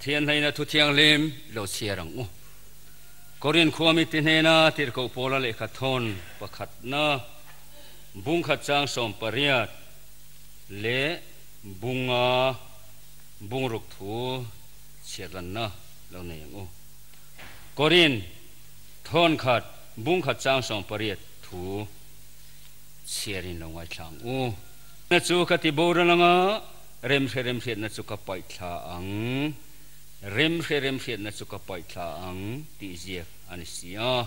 Pathian hnena thu thianghlim lo chhiar ang u. Korin khua mite hnena tirhkoh Paula lehkha thawn pakhatna bungkhat chang 18 leh bunga bungruk thu chhiatlanna lo nei ang u. Korin thawn khat bungkhat chang 18 thu chhiarin lo ngaithla ang u. Na chu ka ti boral anga rem hre rem hriatna chu ka paih thla ang. Rem hre rem hriatna chu ka paih thla ang tih ziak a ni si a.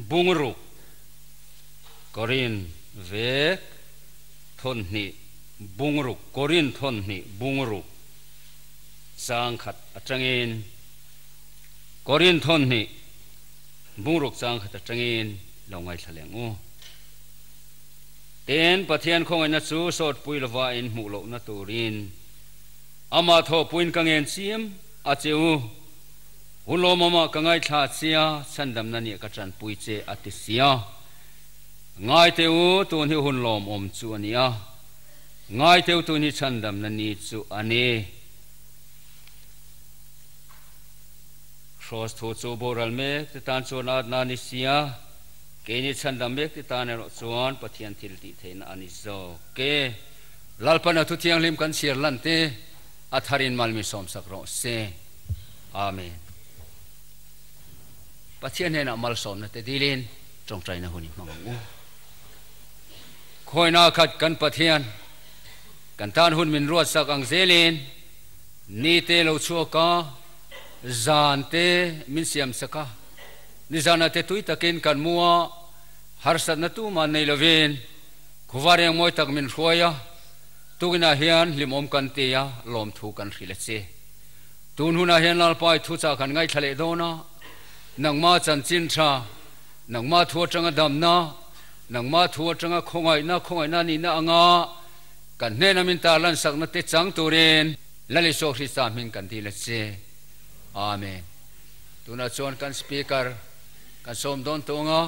Bungruk Korin vek thawn hnih bungruk Korin thawn hnih bungruk chang khat atangin Korin thawn hnih bungruk chang khat atangin lo ngaithla leh ang u. Tin, Pathian khawngaihna chu sawt pui lova in hmuh lohna turin amah thawhpuiin ka ngen chiam a che u. Hun lawmawmah ka ngaithla chia, chhandamna nih ka tanpui che a ti sia. Ngai teh u, tun hi hun lawmawm chu a ni a. Ngai teh u, tun hi chhandamna ni chu a ni. Kraws thu chu boral mek te tan chuan a atna a ni sia. Keini chhandam mek te tan erawh chuan Pathian thil tih theihna a ni zawk e. Lalpana thu thianghlim kan chhiar lan te a tharin malmi sawmsak rawh se. Amen. Pathian hnenah malsawmna te dilin tawngtaina hun i hmang ang u. Khawina khat kan Pathian kan tan hun min ruatsak ang zelin ni te lo chhuak a, zan te min siamsak a. Nizana te tui takin kan mu a, harsatna tumah nei lovin khuvar eng mawi tak min hruai a, tukinah hian hlimawm kan ti a, lawmthu kan hrilh a che. Tun hunah hian Lalpa i thuchah kan ngaithla leh dawn a, nangma chanchin tha, nangma thu atanga damna, nangma thu atanga khawngaihna, khawngaihna nihna anga kan hnena min tarlan sakna te chang turin Lal Isua Krista hming kan dil a che. Amen. Tunah chuan kan Speaker kan sawm dawn tawh ang a,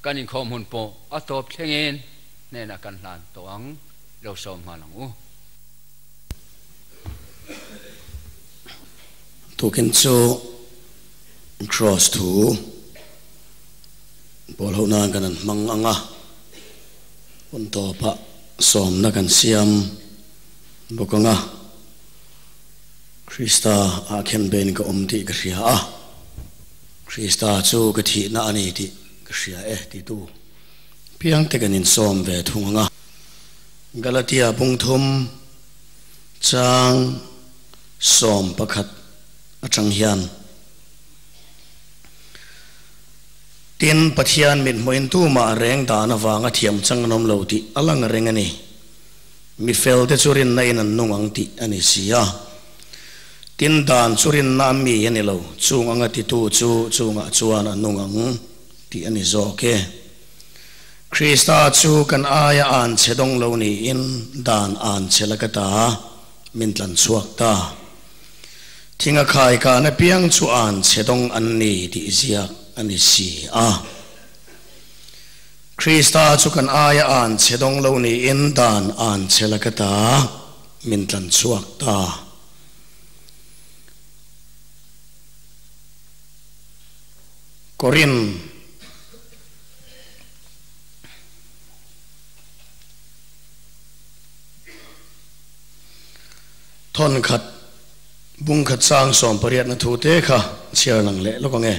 kan inkhawm hun pawh a tawp thlengin hnenah kan hlan tawh ang, lo sawm nghal ang u. Tukin chu Cross thu pawl ho nan kan han hmang ang a, hun tawpah sawmna kan siam bawk ang a. Krista ah khen bein ka awm tih ka hria a, Krista chu ka thihna a ni tih ka hria e titu piangte kan insawm ve thung ang a. Galatia bungthum chang 11 atang hian, Tin, Pathian mithmuhin tumah reng dan avanga thiam chang an awm lo tih a lang reng a ni. Mi felte chu rinna in an nung ang tih a ni si a. Tin, dan chu rinna a mi a ni lo, chung anga titu chu chungah chuan a nung ang tih a ni zawk e. Krista chu kan aia an chhe dawng lo niin dan an chhe la ka ta, min tlan chhuak ta. Thinga khai kan apiang chu an chhe dawng an ni tih ziak a ni si a. Krista chu kan aia an chhe dawng lo niin dan an chhe la ka ta, min tlan chhuak ta. Korin. Thawn khat bung khat chang 18 na thu te kha chhiar lang leh lawk ang e.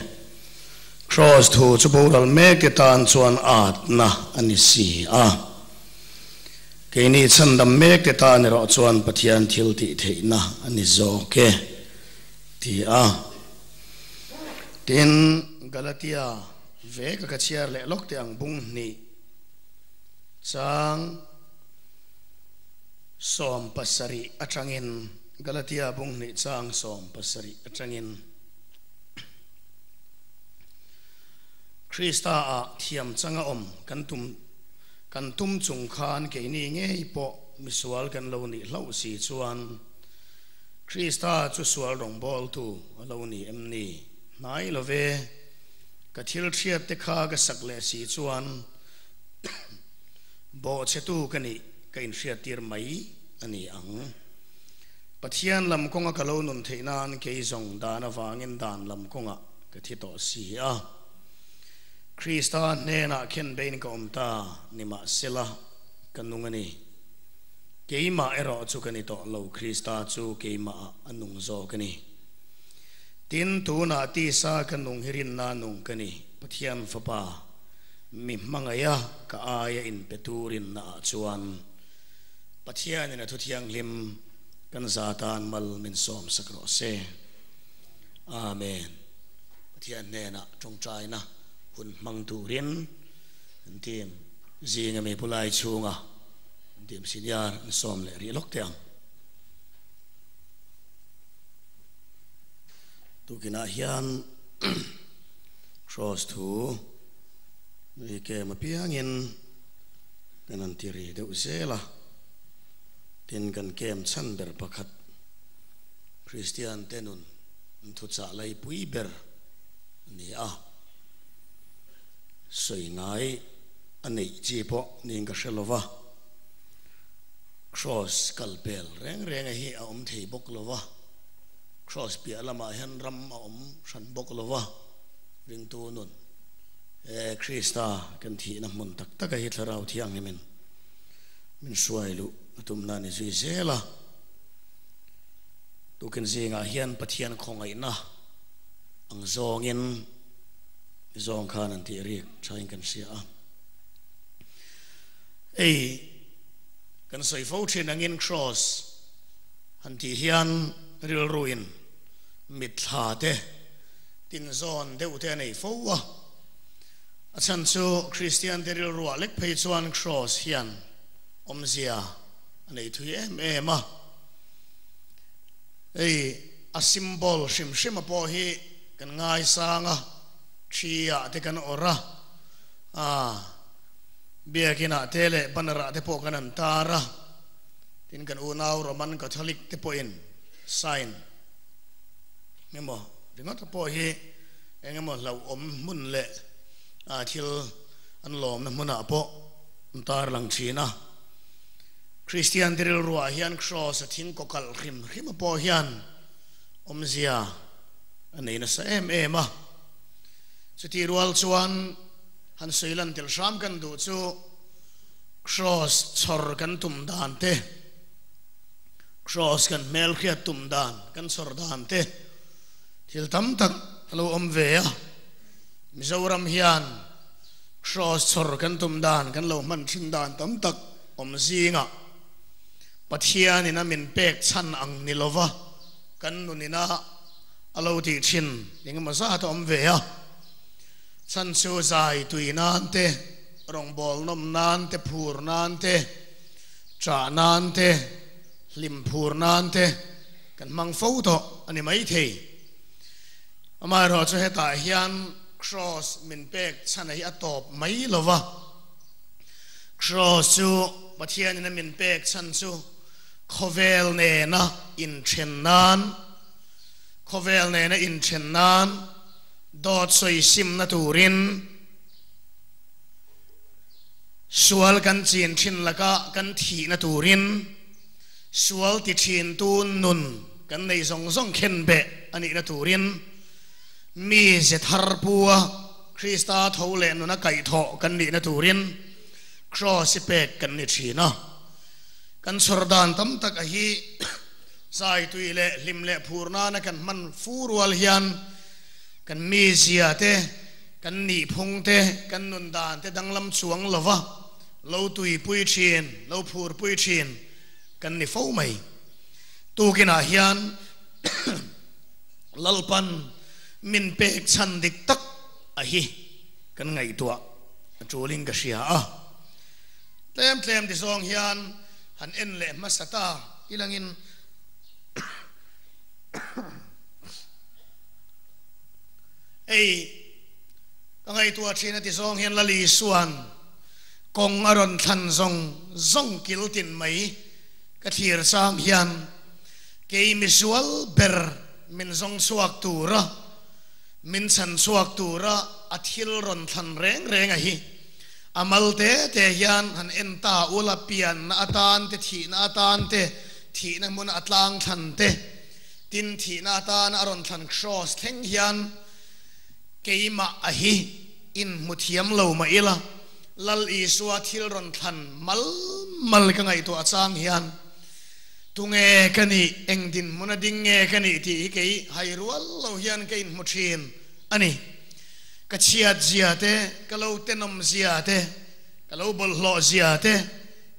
Cross thu chu boral mek te tan chuan at na a ni si a. Keini chhandam mek te tan erawh chuan Pathian thil tih theihna a ni zawk e ti a. Tin, Galatia ve ka ka chhiar leh lawk teh ang bung hnih chang 17 atangin Galatia bung hnih chang 17 atangin Krista a thiam changa awm kan tum kan tum chung khan keini ngei pawh misual kan lo nih hlauh si chuan Krista chu sual rawngbâwl tu a lo ni em ni? Hnai lo ve. Ka thil hriat te kha ka sak leh si chuan bawhchhetu ka nih ka inhriattir mai a ni ang. Pathian lam kawnga ka lo nun theih nan kei zawng dan avangin dan lam kawngah ka thi tawh si a. Krista hnenah khen bein ka awm ta, nimahsela ka nung a ni. Keimah erawh chu ka ni tawh lo, Krista chu keimahah a nung zawk a ni. Tin, tunah tisa ka nung hi rinna nung ka ni, Pathian Fapa, mi hmangaiha ka aia inpetu rinnaah chuan. Pathianin a thu thianghlim kan za tan mal min sawm sak rawh se. Amen. Pathian hnenah tawngtaina hun hmang turin an team zinga mi pulai chhunga an team senior an sawm leh rih lawk teh ang. Tukinah hian Cross thu mi kem apiangin Kan han ti ri deuh zel a, tin kan kem chhan ber pakhat Kristian te nun an thuchah laipui ber a ni a, sawi ngai a neih chi pawh niin ka hre lo va, Kraws kal pel reng renga hi a awm thei bawk lo va, Kraws piah lamah hian ram a awm hran bawk lo va, ringtu nun. He Krista kan thihna hmun tak taka hi Thlarau Thianghlimin min hruai luh a tumna a ni zui zel a. Tukin zingah hian Pathian khawngaihna ang zawngin mi zawng khan an tih rik thain kan hria a. Hei kan sawi fo thin angin Kraws han tih hian rilruin mitthla te Tinzawn deuh te a nei fo a, a chhan chu Kristian te rilruah lek phei chuan Kraws hian awmzia a nei thui em em a. Hei a symbol hrim hrim a pawh hi kan ngaisang a, thi ah te kan awrh a, ah biakin ah te leh banner ah te pawh kan an tar a, tin kan unau Roman Catholic te pawhin sign Engemaw ringawt pawh hi engemaw hlauhawm hmun leh thil an lawmna hmunah pawh an tarlang thin a. Kristian te rilruah hian Kraws a thing kaw kalh hrim hrim a pawh hian awmzia a nei nasa em em a. Chutih rual chuan han sawi lan tel hram kan duh chu Kraws chhawr kan tum dan te, Kraws kan hmelhriat tum dan, kan chhawr dan te thil tam tak a lo awm ve a. Mizoram hian Kraws chhawr kan tum dan, kan lo hman thin dan tam tak awm zingah Pathianin a min pek chhan ang ni lova kan nunina a lo tih thin engemaw zat a awm ve a. Chhan chu zai tui nan te, rawngbâwl nawm nan te, phur nan te, Ṭah nan te, hlim phur nan te kan hmang fo tawh a ni maithei. Amaherawh chu hetah hian Kraws min pek chhan a hi a tawp mai lo va. Kraws chu Pathianin a min pek chhan chu khawvel nena inthen nan, khawvel nena inthen nan, dawt sawi simna turin, Sual kan chin thin lakah kan thihna turin sual ti thintu nun kan nei zawng zawng khen beh a nihna turin mi ze thar pua Krista tho leh nuna kaihthawh kan nihna turin Kraws i pek kan ni thin a. Kan chhawr dan tam tak a hi zai tui leh hlim leh phur nana kan hman fu rual hian kan mizia te, Kan nihphung te, kan nun dan te danglam chuang lova lo tuipui thin, lo phurpui thin kan ni fo mai. Tukinah hian Lalpan min pek chhan dik tak a hi kan ngaihtuah a tulin ka hria a. Tlem tlem ti zawng hian han en leh hmasa ta ilangin Hei, ka ngaihtuah thin a ti zawng hian Lali Isua'n kawng a rawn thlan zawng zawng kil tin mai ka thlir chang hian kei misual ber min zawng chhuak tura, min chhan chhuak tura a thil rawn thlan reng reng a hi. A mal te te hian han en ta ula pianna atan te, thihna atan te, thihna hmuna a tlang thlan te, tin thihna atana a rawn thlan kraws thleng hian keimah a hi inhmu thiam lo mah ila, Lal Isua thil rawn thlan mal mal ka ngaihtuah chang hian tunge ka nih, eng dinhmuna ding nge ka nih tih hi kei hai rual lo hian ka inhmu thin a ni. Ka chhiat zia te, ka lo tenawm zia te, ka lo bawlhhlawh zia te,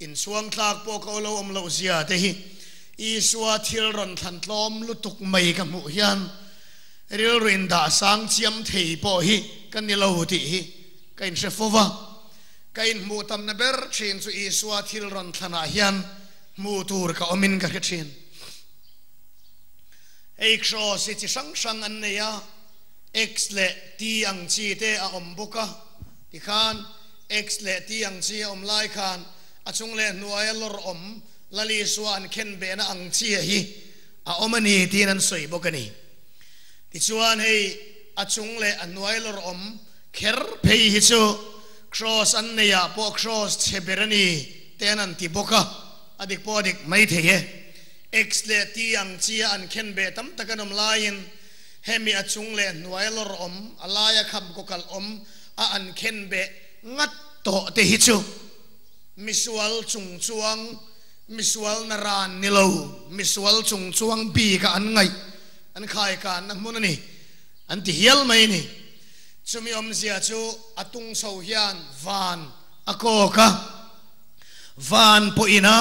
inchhuang tlak pawh ka lo awm loh zia te hi Isua thil rawn thlan tlawm lutuk mai ka hmuh hian rilru indah sang chiam thei pawh hi ka ni lo tih hi ka inhre fo va. Ka inhmuh tamna ber thin chu Isua thil rawn thlanah hian hmuh tur ka awmin ka hre thin. Hei kraws hi chi hrang hrang an nei a, X leh T ang chi te a awm bawk a, tikhan X leh T ang chi a awm lai khan a chung leh hnuaia lawr awm Lal Isua an khen behna ang chi a hi a awm a ni tiin an sawi bawk a ni. Tichuan hei a chung leh a hnuai lawr awm kher phei hi chu kraws an nei ah pawh kraws chhe ber a ni te an an ti bawk a, a dik pawh a dik mai thei e. X leh T ang chi a an khen beh tam tak an awm laiin hemi a chung leh hnuai lawr awm, a laia kham kaw kalh awm a an khen beh ngat tawh te hi chu misual chung chuang, misual na ran ni lo, misual chung chuang bik a an ngaih, an khaikanna hmun a ni, an ti hial mai a ni. Chumi awmzia chu a tung chho hian van a kawk a, van pawhin a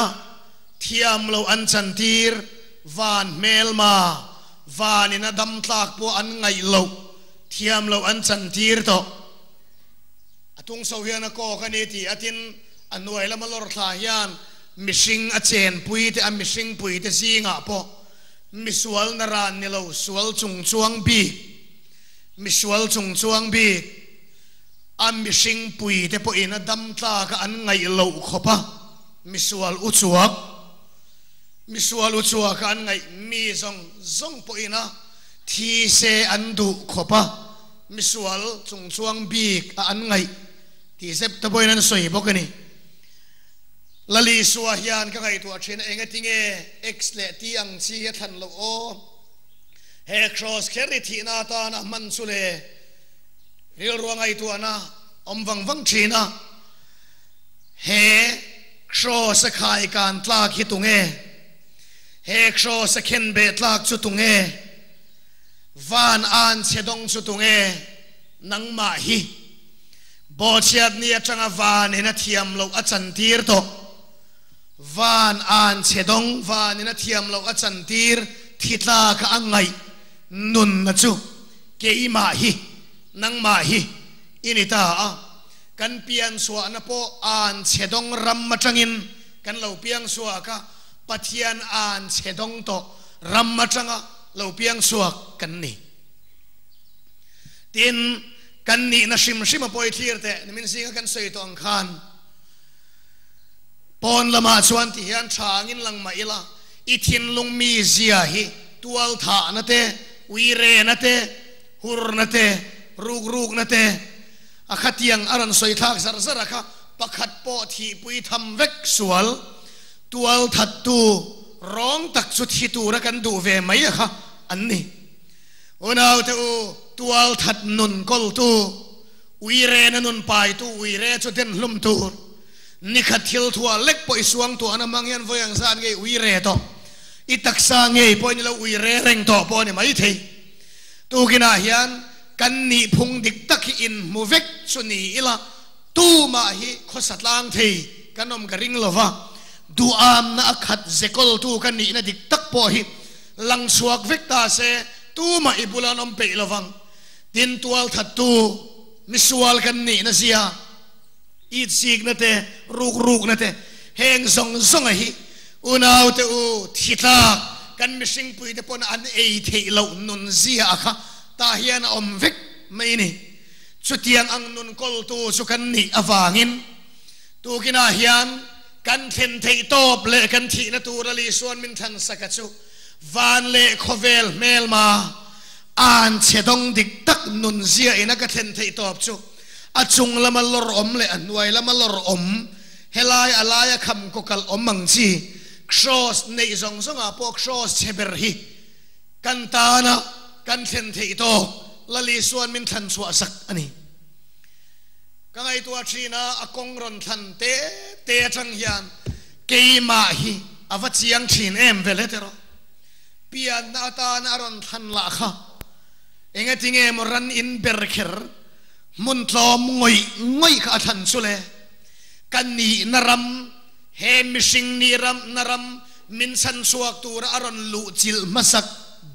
thiam loh an chantir, van hmelma, vanin a dam tlak pawh an ngaih loh, thiam loh an chantir tawh. A tung chho hian a kawk a ni tih a tin a hnuai lama lawr thla hian mihring a chenpui te, a mihringpui te zingah pawh misual naran ni lo, sual chungchuang bik, Misual chungchuang bik a mihring pui te pawhin a dam tlak a an ngaih loh khawp a, misual u chuak, misual u chuak a an ngaih mi zawng zawng pawhin a thi se an duh khawp a, misual chungchuang bik a an ngaih tih zep te pawhin an sawi bawk a ni. Lalisua hian ka ngaihtuah thin a, engatinge X leh T ang chi hi a thlan loh aw? He kraws kher i thihna atana hman chu le rilrua ngaihtuahna awm vang vang thin a, he kraws a khai kan tlak hi tunge? He kraws a khen beh tlak chu tunge? Van an chhe dawng chu tunge? Nangmah hi bawhchhiatni atanga vanin a thiam loh a chantir tawh. Van an chhe dawng, vanin a thiam loh a chantir thi tla kha a ngaih nunna chu keimah hi, nangmah hi i ni ta a. Kan pian chhuahna pawh an chhe dawng ram atangin kan lo piang chhuak a, Pathian an chhe dawng tawh ram atanga lo piang chhuak kan ni. Tin, kan nihna hrim hrim a pawi thlir teh, nimin zinga kan sawi tawh ang khan, Pawn lamah chuan ti hian tha angin lang mah ila, i thinlung mi zia hi tual thahna te, uirena te, hurna te, rukrukna te, a khatiang a rawn sawi thlak zar zar a kha pakhat pawh thihpui tham vek sual, tual thattu rawng tak chu thi tura kan duh ve mai a kha an ni. Unaute u, tual that nun kawltu, Uire na nun paitu uire chu den hlum tur. Nikhat thil thuah lek pawh i suang tuah na hmang hian vawi ang zat ngei uire tawh. I taksa ngei pawh in ilo uire reng tawh pawh a ni mai thei. Tukinah hian kan nihphung dik tak hi inhmu vek chu ni ila tumah hi khawsa tlang thei kan awm ka ring lova, duhamna a khat zekawltu ka nihna dik tak pawh hi lang chhuak vek ta se tumah i bula an awm peih lovang. Tin tualthattu misual kan nihna zia, itsikna te, rukrukna te, heng zawng zawnga hi unaute u thi tlak kan mihringpuite pawn an ei theih loh nun zia a kha tah hian a awm vek mai ni. Chutiang ang nun kawltu chu kan nih avangin tukinah hian kan thlen theih tawp leh kan thihna tura Lisuan min thlansak a chu van leh khawvel hmelma An chhe dawng dik tak nun zia ina ka thlen theih tawp chu a chung lama lawr awm leh a hnuai lama lawr awm, helai a laia kham kaw kalh awm ang chi. Kraws neih zawng zawngah pawh kraws chhe ber hi kan tana kan thlen theih tawk Lal Isua'n min thlan chhuah sak a ni. Ka ngaihtuah thin a, a kawng rawn thlan te te atang hian keimah hi a va chiang thin em vel heti rawh. Pianna atana a rawn thlan lah kha engatinge maw ran in ber kher hmun tlawm ngawih ngawih kha a thlan chu le? Ka nihna ram, he mihring nih ramna ram min chhan chhuak tura a rawn luh chilh hmasak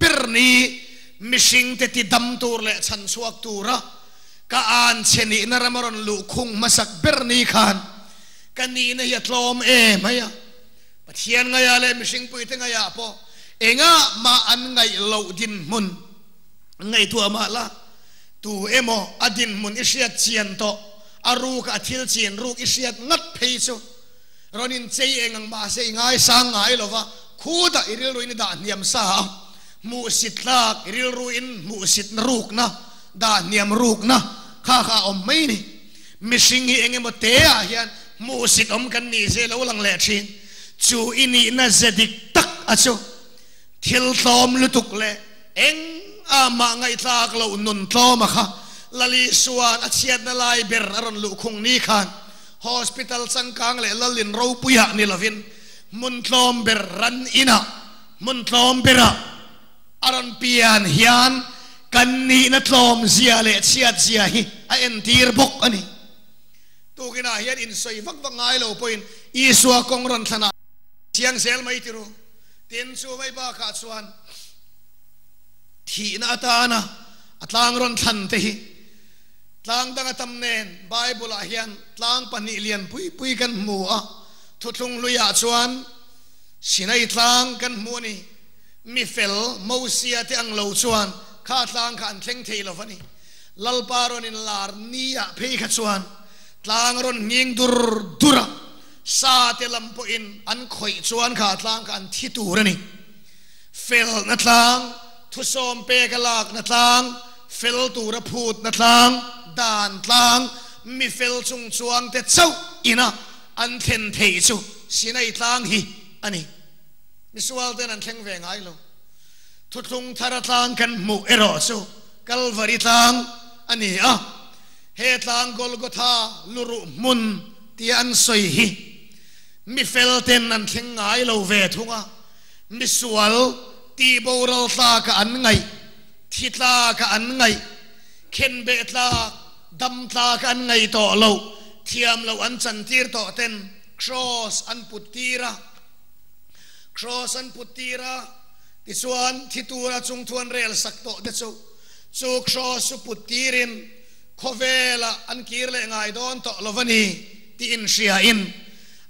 ber ni, mihringte ti dam tur leh chhan chhuak tura ka an chhe nihna ram a rawn luh khung hmasak ber ni khan ka nihna hi a tlawm em mai a. Pathian ngaihah leh mihring puite ngaihah pawh engah mah an ngaih loh dinhmun ngaihtuah mah la, tu emaw a dinhmun i hriat chian tawh, a ruk a thil chin ruk i hriat ngat phei chu rawn inchei eng ang mahse i ngaisang ngai lo va, khutah i rilru in i dah hniam sa a, hmuhsit tlak i rilru in hmuhsit na rukna, dah hniam rukna kha kha a awm mai ni. Mihring hi eng emaw te ah hian hmuhsit awm kan nih zia lo lang leh thin. Chu i nihna ze dik tak a chu thil tlawm lutuk leh eng a mah ngaihthlak loh nun tlawm a kha Lali Suan a chhiatna lai ber a rawn luh khung ni khan hospital changkang leh Lalin ropuiah ni lovin hmun tlawm ber ran inah hmun tlawm berah A rawn pian hian kan nihna tlawm zia leh chhiat zia hi a entir bawk a ni. Tukinah hian insawi vak vak ngai lo pawhin Isua kawng rawn thlanah chiang zel mai ti ru. Tin, chu mai bakah chuan thihna atana a tlang rawn thlan te hi tlang dang a tam nen Bible-ah hian tlang pahnih lian pui pui kan hmu a, thuthlung hluiah chuan Sinai tlang kan hmu a ni. Mi fel Mosia te ang lo chuan kha tlang kha an thleng thei lo va ni. Lalpa rawn in lar ni ah phei kha chuan tlang rawn nghing dur dur a, sa te lam pawhin an khawih chuan kha tlang kha an thi tur a ni. Felna tlang, thusawm pek a lakna tlang, fel tura phutna tlang, dan tlang, mi fel chung chuang te chauh ina an thlen theih chu Sinai tlang hi a ni. Misual ten an thleng ve ngai lo. Thuthlung thar a tlang kan hmuh erawh chu Kalvari tlang a ni a. He tlang Golgotha luruh hmun tia an sawi hi mifel ten an thleng ngai lo ve thung a. Misual tih boral tlaka an ngaih, thi tlaka an ngaih, khenbeh tlak, dam tlaka an ngaih tawh loh, thiam loh an chantir tawh ten Kraws an put tir a. Kraws an put tir a, tichuan thi tura chung thu an rel sak tawh te chu, chu kraws chu put tirin khawvelah an kir leh ngai dawn tawh lo va ni tih inhriain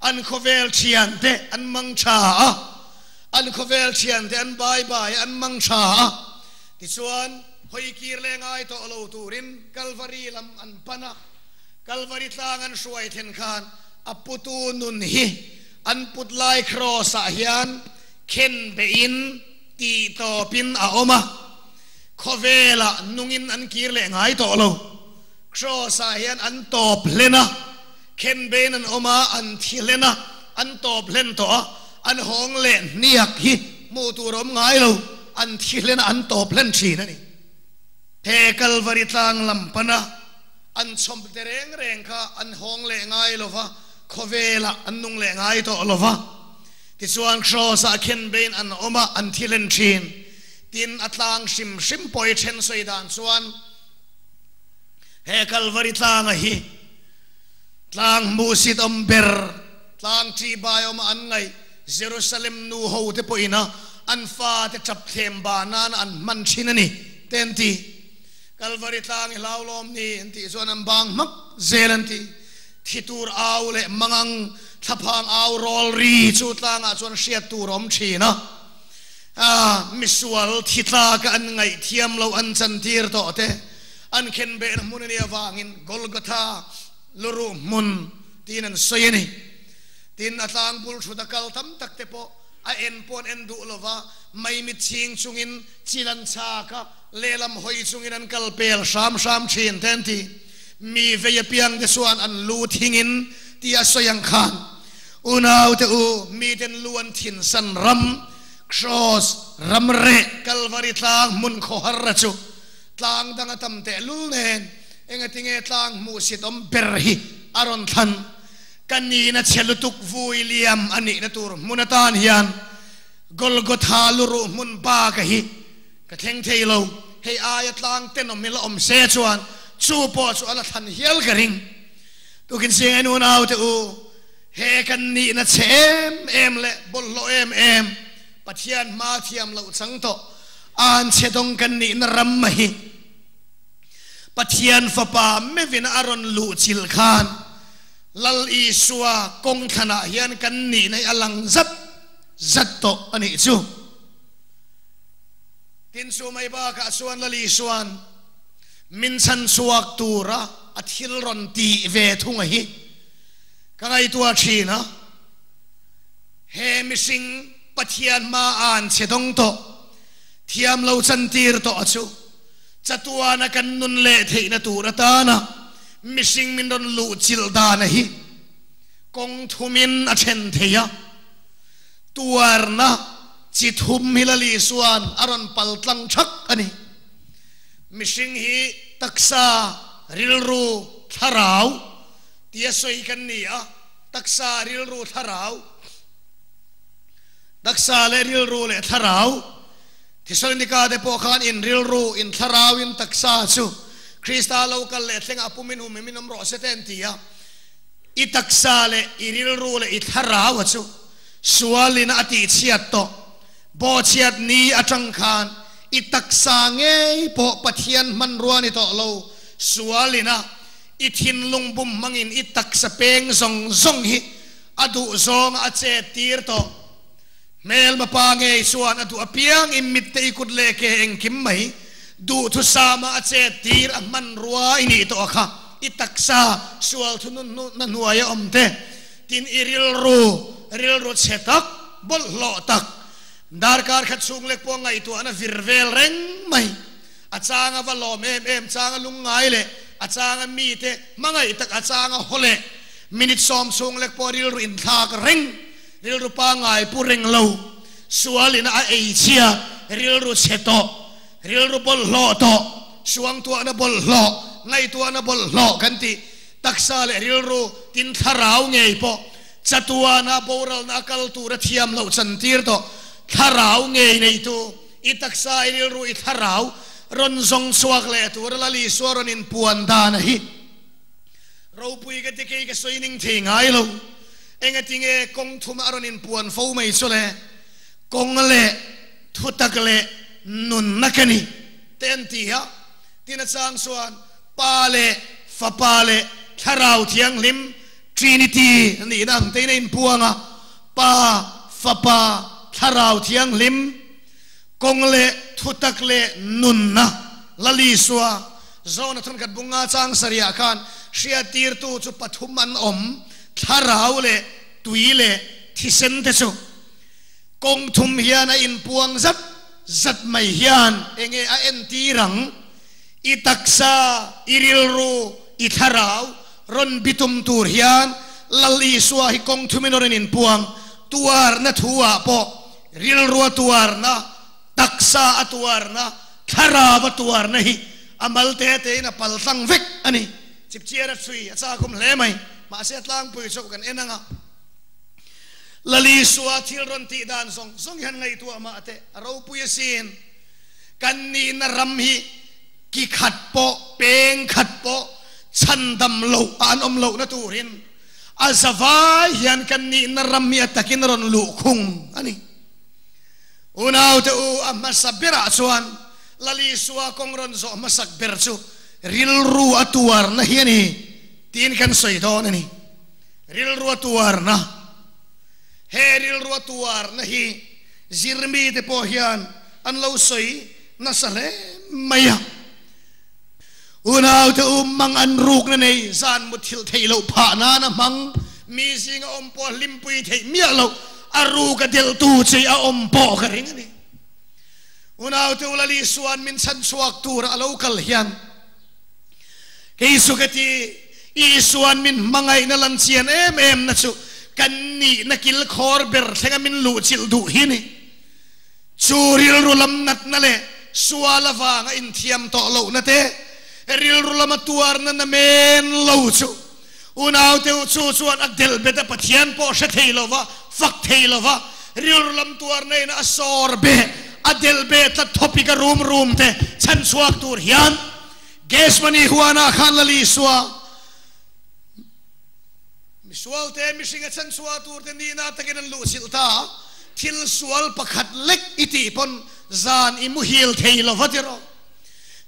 an khawvel thiante an mang tha a, an khawvel thiante an bai bai a, an mang tha a, tichuan hawi kir leh ngai tawh lo turin Kalvari lam an pan a, Kalvari tlang an hruai then khan a putu nun hi An put lai kraws ah hian khen beihin tih tawpin a awm a, khawvelah nungin an kir leh ngai tawh lo. Kraws ah hian an tawp hlen a, khen beiin an awm a, an thi hlen a, an tawp hlen tawh a, an hawng leh hniak hi hmuh tur a awm ngai lo, an thi hlen a, an tawp hlen thin a ni. He Kalvari tlang lam pana an chhawm te reng reng kha an hawng leh ngai lo va, Khawvelah an nung leh ngai tawh lo va, tichuan Kraws-ah khen bein an awm a, an thi len thin. Tin, a tlang hrim hrim pawh i then sawi dan chuan he Kalvari tlanga hi tlang hmuhsit awm ber, tlang ṭihbai awma an ngaih Jerusalem nu ho te pawhin a an fate ṭap thlem ba nana an hman thin a ni, te an ti. Kalvari tlang i hlauhlawm ni an tih chuan an bang hmak zel an ti. Thi tur au leh mangang thlaphang au rawl ri chu tlangah chuan hriat tur a awm thin a. Misual thi tlaka an ngaihthiam loh an chantir tawh te an khenbehna hmun a nih avangin Golgotha luruh hmun tiin an sawi a ni. Tin, a tlang bul thut a kal tam tak te pawh a en pawh an en duh lova, maimit chhing chungin chil an chak a, lehlam hawi chungin an kal pel hram hram thin te an ti. Mi vei apiang te chuan an lu thingin tia sawi ang khan. Unaute u, miten lu an thin san ram, Kraws ram reh Kalvari tlang hmun khawhar a chu tlang dang a tam tehlul nen engatinge tlang hmuhsit awm ber hi a rawn thlan. Ka nihna chhe lutuk vui liam a nihna tur hmun atan hian Golgotha luruh hmun baka hi ka thleng thei lo. Hei aia tlang tenawm hi la awm se chuan chu pawh chu a la thlan hial ka ring. Tukin siang en unaute u, he kan nihna chhe em em leh bawlhhlawh em em, Pathian hma thiam loh chang tawh an chhe dawng kan nihna ram a hi. Pathian Fapa mevina a rawn luh chilh khan Lal Isua kawng thlanah hian kan nihna hi a lang zat zat tawh a nih chu. Tin, chu mai bakah chuan Lal Isua'n min chhan chhuak tura a thil rawn tih ve thung a hi ka ngaihtuah thin a. He mihring Pathian hma an che dawng tawh, thiam lo chantir tawh a chu chatuana kan nun leh theihna tur atana mihring min rawn luh chilh dan a hi kawng thumin a then thei a. Tuarna chi thum hi Lal Isua'n a rawn pal tlang thak a ni. Mihring hi taksa, rilru, thlarau tia sawi kan ni a, taksa, rilru, thlarau, taksa leh rilru leh thlarau, Thesalonika te pawh khan in rilru, in thlarau, in taksa chu Krista lo kal leh thlengah pumin hum in awm rawh se te an ti a. I taksa leh i rilru leh i thlarau a chu sualin a tihchhiat tawh. Bawhchhiat ni atang khan i taksa ngei pawh Pathian hmanrua ni tawh lo, sualin a i thinlung bum hmangin i taksa peng zawng zawng hi a duh zawnga a chet tir tawh. Hmelma pa ngei chuan a duh apiang i mitte i kut leh ke engkim mai duhthusama a chet tir a hmanrua i nih tawh a kha i taksa sual thununna hnuaia awm te tin i rilru rilru chhe tak bawlhhlawh tak darkar khat chhung lek pawh ngaihtuahna vir vel reng mai a changa va lawm em em changa lungngai leh a changa mite hmangaih tak a changa haw leh minute sawm chhung lek pawh rilru inthlak reng Rilru pangngai pu reng lo, sualin a ei chhia, rilru chhe tawh, rilru bawlhhlawh tawh, suangtuahna bawlhhlawh, ngaihtuahna bawlhhlawh kan tih taksa leh rilru tin thlarau ngei pawh chatuana boralna a kal tura thiam loh chantir tawh, thlarau ngei neitu i taksa i rilru i thlarau rawn zawng chhuak leh tura Lal Isua rawn inpuan dan a hi ropui ka ti kei ka sawi ning thei ngai lo. Engatinge kawng thuma a rawn inpuan fo mai chu le? Kawng leh thutak leh nunna ka ni te an ti a. Tin a chang chuan Pa leh Fapa leh Thlarau Thianghlim, Trinity, nihna ang tein a inpuang a. Pa, Fapa, Thlarau Thianghlim, kawng leh thutak leh nunna Lal Isua, Zona thenkhat bunga chang sarihah khan hriattirtu chu pathum an awm. Thlarau leh tui leh thisen te chu kawng thum hian a inpuang zat zat mai hian enge a entir ang? I taksa, i rilru, i thlarau rawn bitum tur hian Lal Isua hi kawng thumin a rawn inpuang. Tuarna thu ah pawh rilru a tuarna, taksa a tuarna, thlarau a tuarna hi a mal te tein a paltlang vek a ni. Chipchiar a chhui a chakawm hle mai. Mahse a tlangpui chauh kan en anga Lali Sua thil rawn tih dan zawng zawng hian ngaihtuah mah teh a ropui asin. Kan nihna ram hi ki khat pawh peng khat pawh chhandam loh a an awm lohna turin a zavai hian kan nihna ram hi a takin a rawn luh khung a ni. Unaute u a hmasa berah chuan Lali Sua kawng rawn zawh hmasak ber chu rilru a tuarna hi a ni tiin kan sawi dawn a ni. Rilru a tuarna, He rilru a tuarna hi zirmite pawh hian an lo sawi nasa hle mai a. Unaute u mang an rukna nei zan muthilh theih loh phah nana hmang mi zinga awm pawh hlimpui theih miah loh a ruka delhtu che a awm pawh ka ring a ni. Unaute u Lal Isua'n min chhan chhuak tura a lo kal hian kei chu ka ti, Isua'n min hmangaihna lan chian em em na chu Kan nihna kilkhawr ber thlenga min luhchilh duh hi ni. Chu rilru lam natna leh sual avanga inthiam tawh lohna te, rilru lama tuarna na men lo chu unaute u chu chuan a delh bet a, Pathian pawh hre thei lova, fak thei lova, rilru lam tuarna ina a sawr beh, a delh beh tlat thawpik a rum rum te chhan chhuak tur hian Gethsemane huanah khan Lal Isua Misualte mihring a chanchhuah turte nihna takin an luhchilh ta a, thil sual pakhat lek i tih pawn zan i muhil thei lo va tiraw?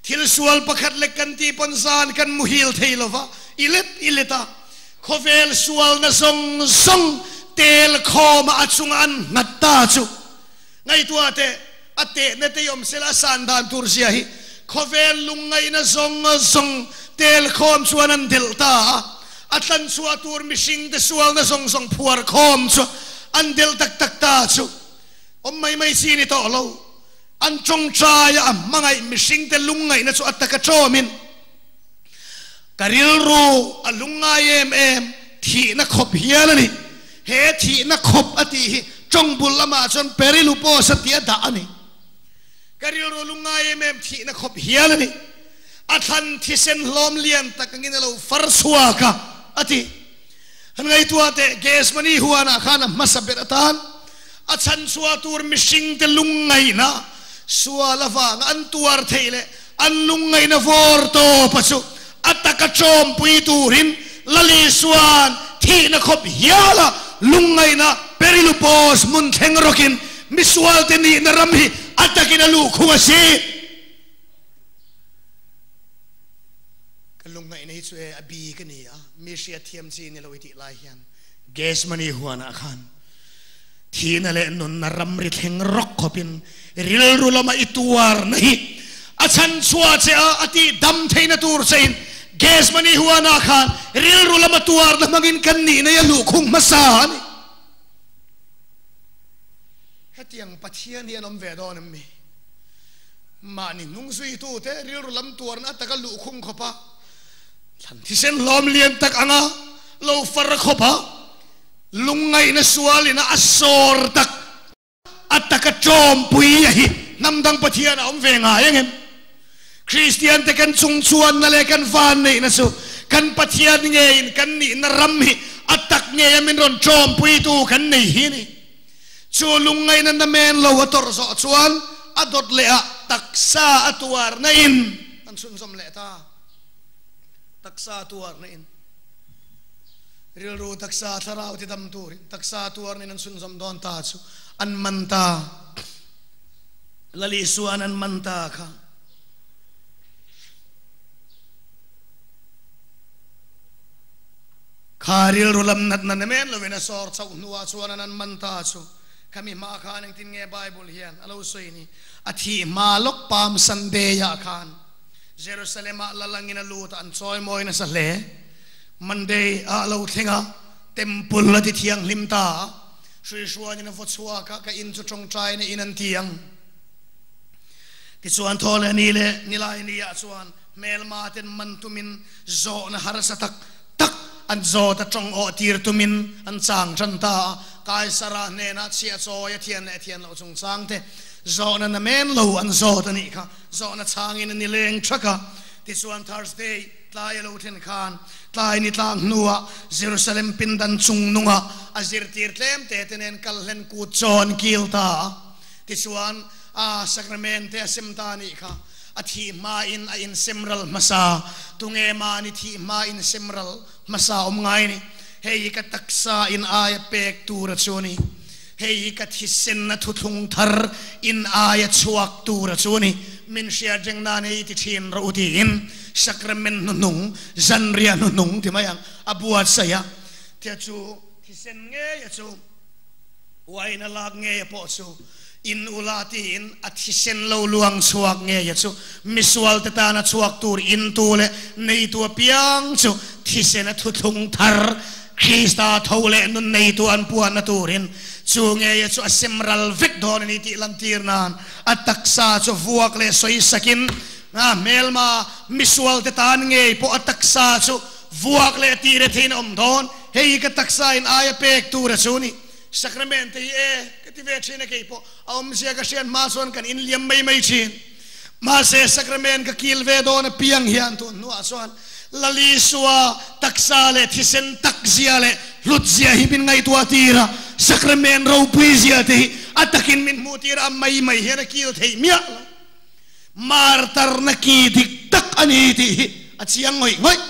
Thil sual pakhat lek kan tih pawn zan kan muhil thei lo va, i let i let a, khawvel sualna zawng zawng tel khawma a chunga an nghat ta chu ngaihtuah teh, a tehna te i awm sela a san dan tur zia hi khawvel lungngaihna zawng zawng tel khawm chuan an delh ta a, a tlanchhuah tur mihring te sualna zawng zawng phuar khawm chu an delh tak tak ta chu awm mai mai chi ni tawh lo. An tawngtai a, a hmangaih mihring te lungngaihna chu a taka tawmin ka rilru a lungngai em em thihna khawp hial a ni. He thihna khawp a tih hi tawng bul lamah chuan perilupos a tih a dah a ni. Ka rilru lungngai em em thihna khawp hial a ni. A thlan thisen hlawm lian tak angin a lo far chhuak a, a ti. Han ngaihtuah teh, Gethsemane huanah khan a hmasa ber atan a chhanchhuah tur mihringte lungngaihna sual avanga an tuar theih leh an lungngaihna vawr tawpa chu a taka tawmpui turin Lal Isua'n thihna khawp hiala lungngaihna Perilupos hmun thleng rawkin misualte nihna ram hi a takin a luhkhung a si. Ka lungngaihna hi chu e a bik a ni a, mi hriatthiam chi ni lo i tih lai hian Gethsemane huanah khan Thihna leh nunna ramri thleng rawk khawpin rilru lama i tuarna hi a chhanchhuah che a, a tih dam theihna tur chein Gethsemane huanah khan rilru lama tuarna hmangin kan nihna hi a luhkhung hmasa a ni. Hetiang Pathian hi an awm ve dawn em mi? Mahni hnungzuitute rilru lam tuarna a taka luhkhung khawpa thlan thisen hlawm lian tak anga lo far khawpa Lungngaihna sualina a sawr tak a taka tawmpui a hi hnam dang Pathian a awm ve ngai ang em? Kristian te kan chungchuanna leh kan vanneihna chu kan Pathian ngeiin kan nihna ram hi a tak ngei a min rawn tawmpuitu kan nei hi a ni. Chu lungngaihna namen lo a tawrh zawh chuan a dawt leh ah taksa a tuarna in an chhunzawm leh ta. Taksa a tuarna in. Rilru taksa thlarau ti dam turin taksa tuarnin an chhunzawm dawn ta chu an man ta. Lal Isua'n an man ta kha. Kha rilru lam natna ni men lovin a sawr chauh hnuah chuan an an man ta chu. Khami hma khan engtin nge Bible hian a lo sawi ni? A thih hma lawk Palm Sunday-ah khan Jerusalem-ah lalangin a lut a, an chawimawi nasa hle. Monday ah lo thleng a, temple a ti thianghlim ta a, hruihruanin a vaw chhuak a, ka in chu tawngtaina in an ti ang. Tichuan thaw leh ni leh nilai ni ah chuan hmelma ten man tumin zawhna harsa tak tak an zawt a, tawng awh tir tumin an chang tan ta a, Kaisara hnenah chhiah chawi a thian leh thian loh chungchang te zawhna na men lo an zawt a nih kha, zawhna changin a ni leng thak a. Tichuan Thursday Tlai a lo thlen khan tlai ni tlang hnuah Jerusalem pindan chung nungah a zirtir tlem te te nen kal hlen kut chaw an kil ta a. Tichuan, a sacrament te a sem ta anih kha. A thih hmain a insem ral hmasa. Tunge mahni thih hma insem ral hmasa awm ngai ni? Hei hi ka taksa in aia pek tur a chu a ni. Hei hi ka thisenna thuthlung thar in aia chhuak tur a chu a ni. Min hriat reng nan hei ti thin rawh u tiin sacrament hnuhnung, zanriah hnuhnung ti mai ang, a buatsaih a. Tia chu thisen ngei a chu, uain a lak ngei a pawh chu in ula tiin a thisen lo luang chhuak ngei a chu misual te tana chhuak tur in tu leh neitu apiang chu thisen a thuthlung thar Krista tho leh nun neitu an puanna turin chu ngeia chu a sem ral vek dawn a ni tih lantir nan a taksa chu vuak leh sawi sakin a hmelma misualte tan ngei pawh a taksa chu vuak leh tih re theiin a awm dawn. Hei hi ka taksa in aia pek tur a chu ni. Sacrament te hi e ka ti ve thin a keipawh a awmzia ka hriat hma chuan kan inliam mai mai thin. Mahse sacrament ka kil ve dawn apiang hian tun hnuah chuan Lal Isua taksa leh thisen tak zia leh hlut zia hi min ngaihtuah tir a, sacrament ropui zia te hi a takin min hmuh tir a, mai mai hian a kil theih miah lo. Martarna ki dik tak a ni tih hi a chiang ngawih ngawih.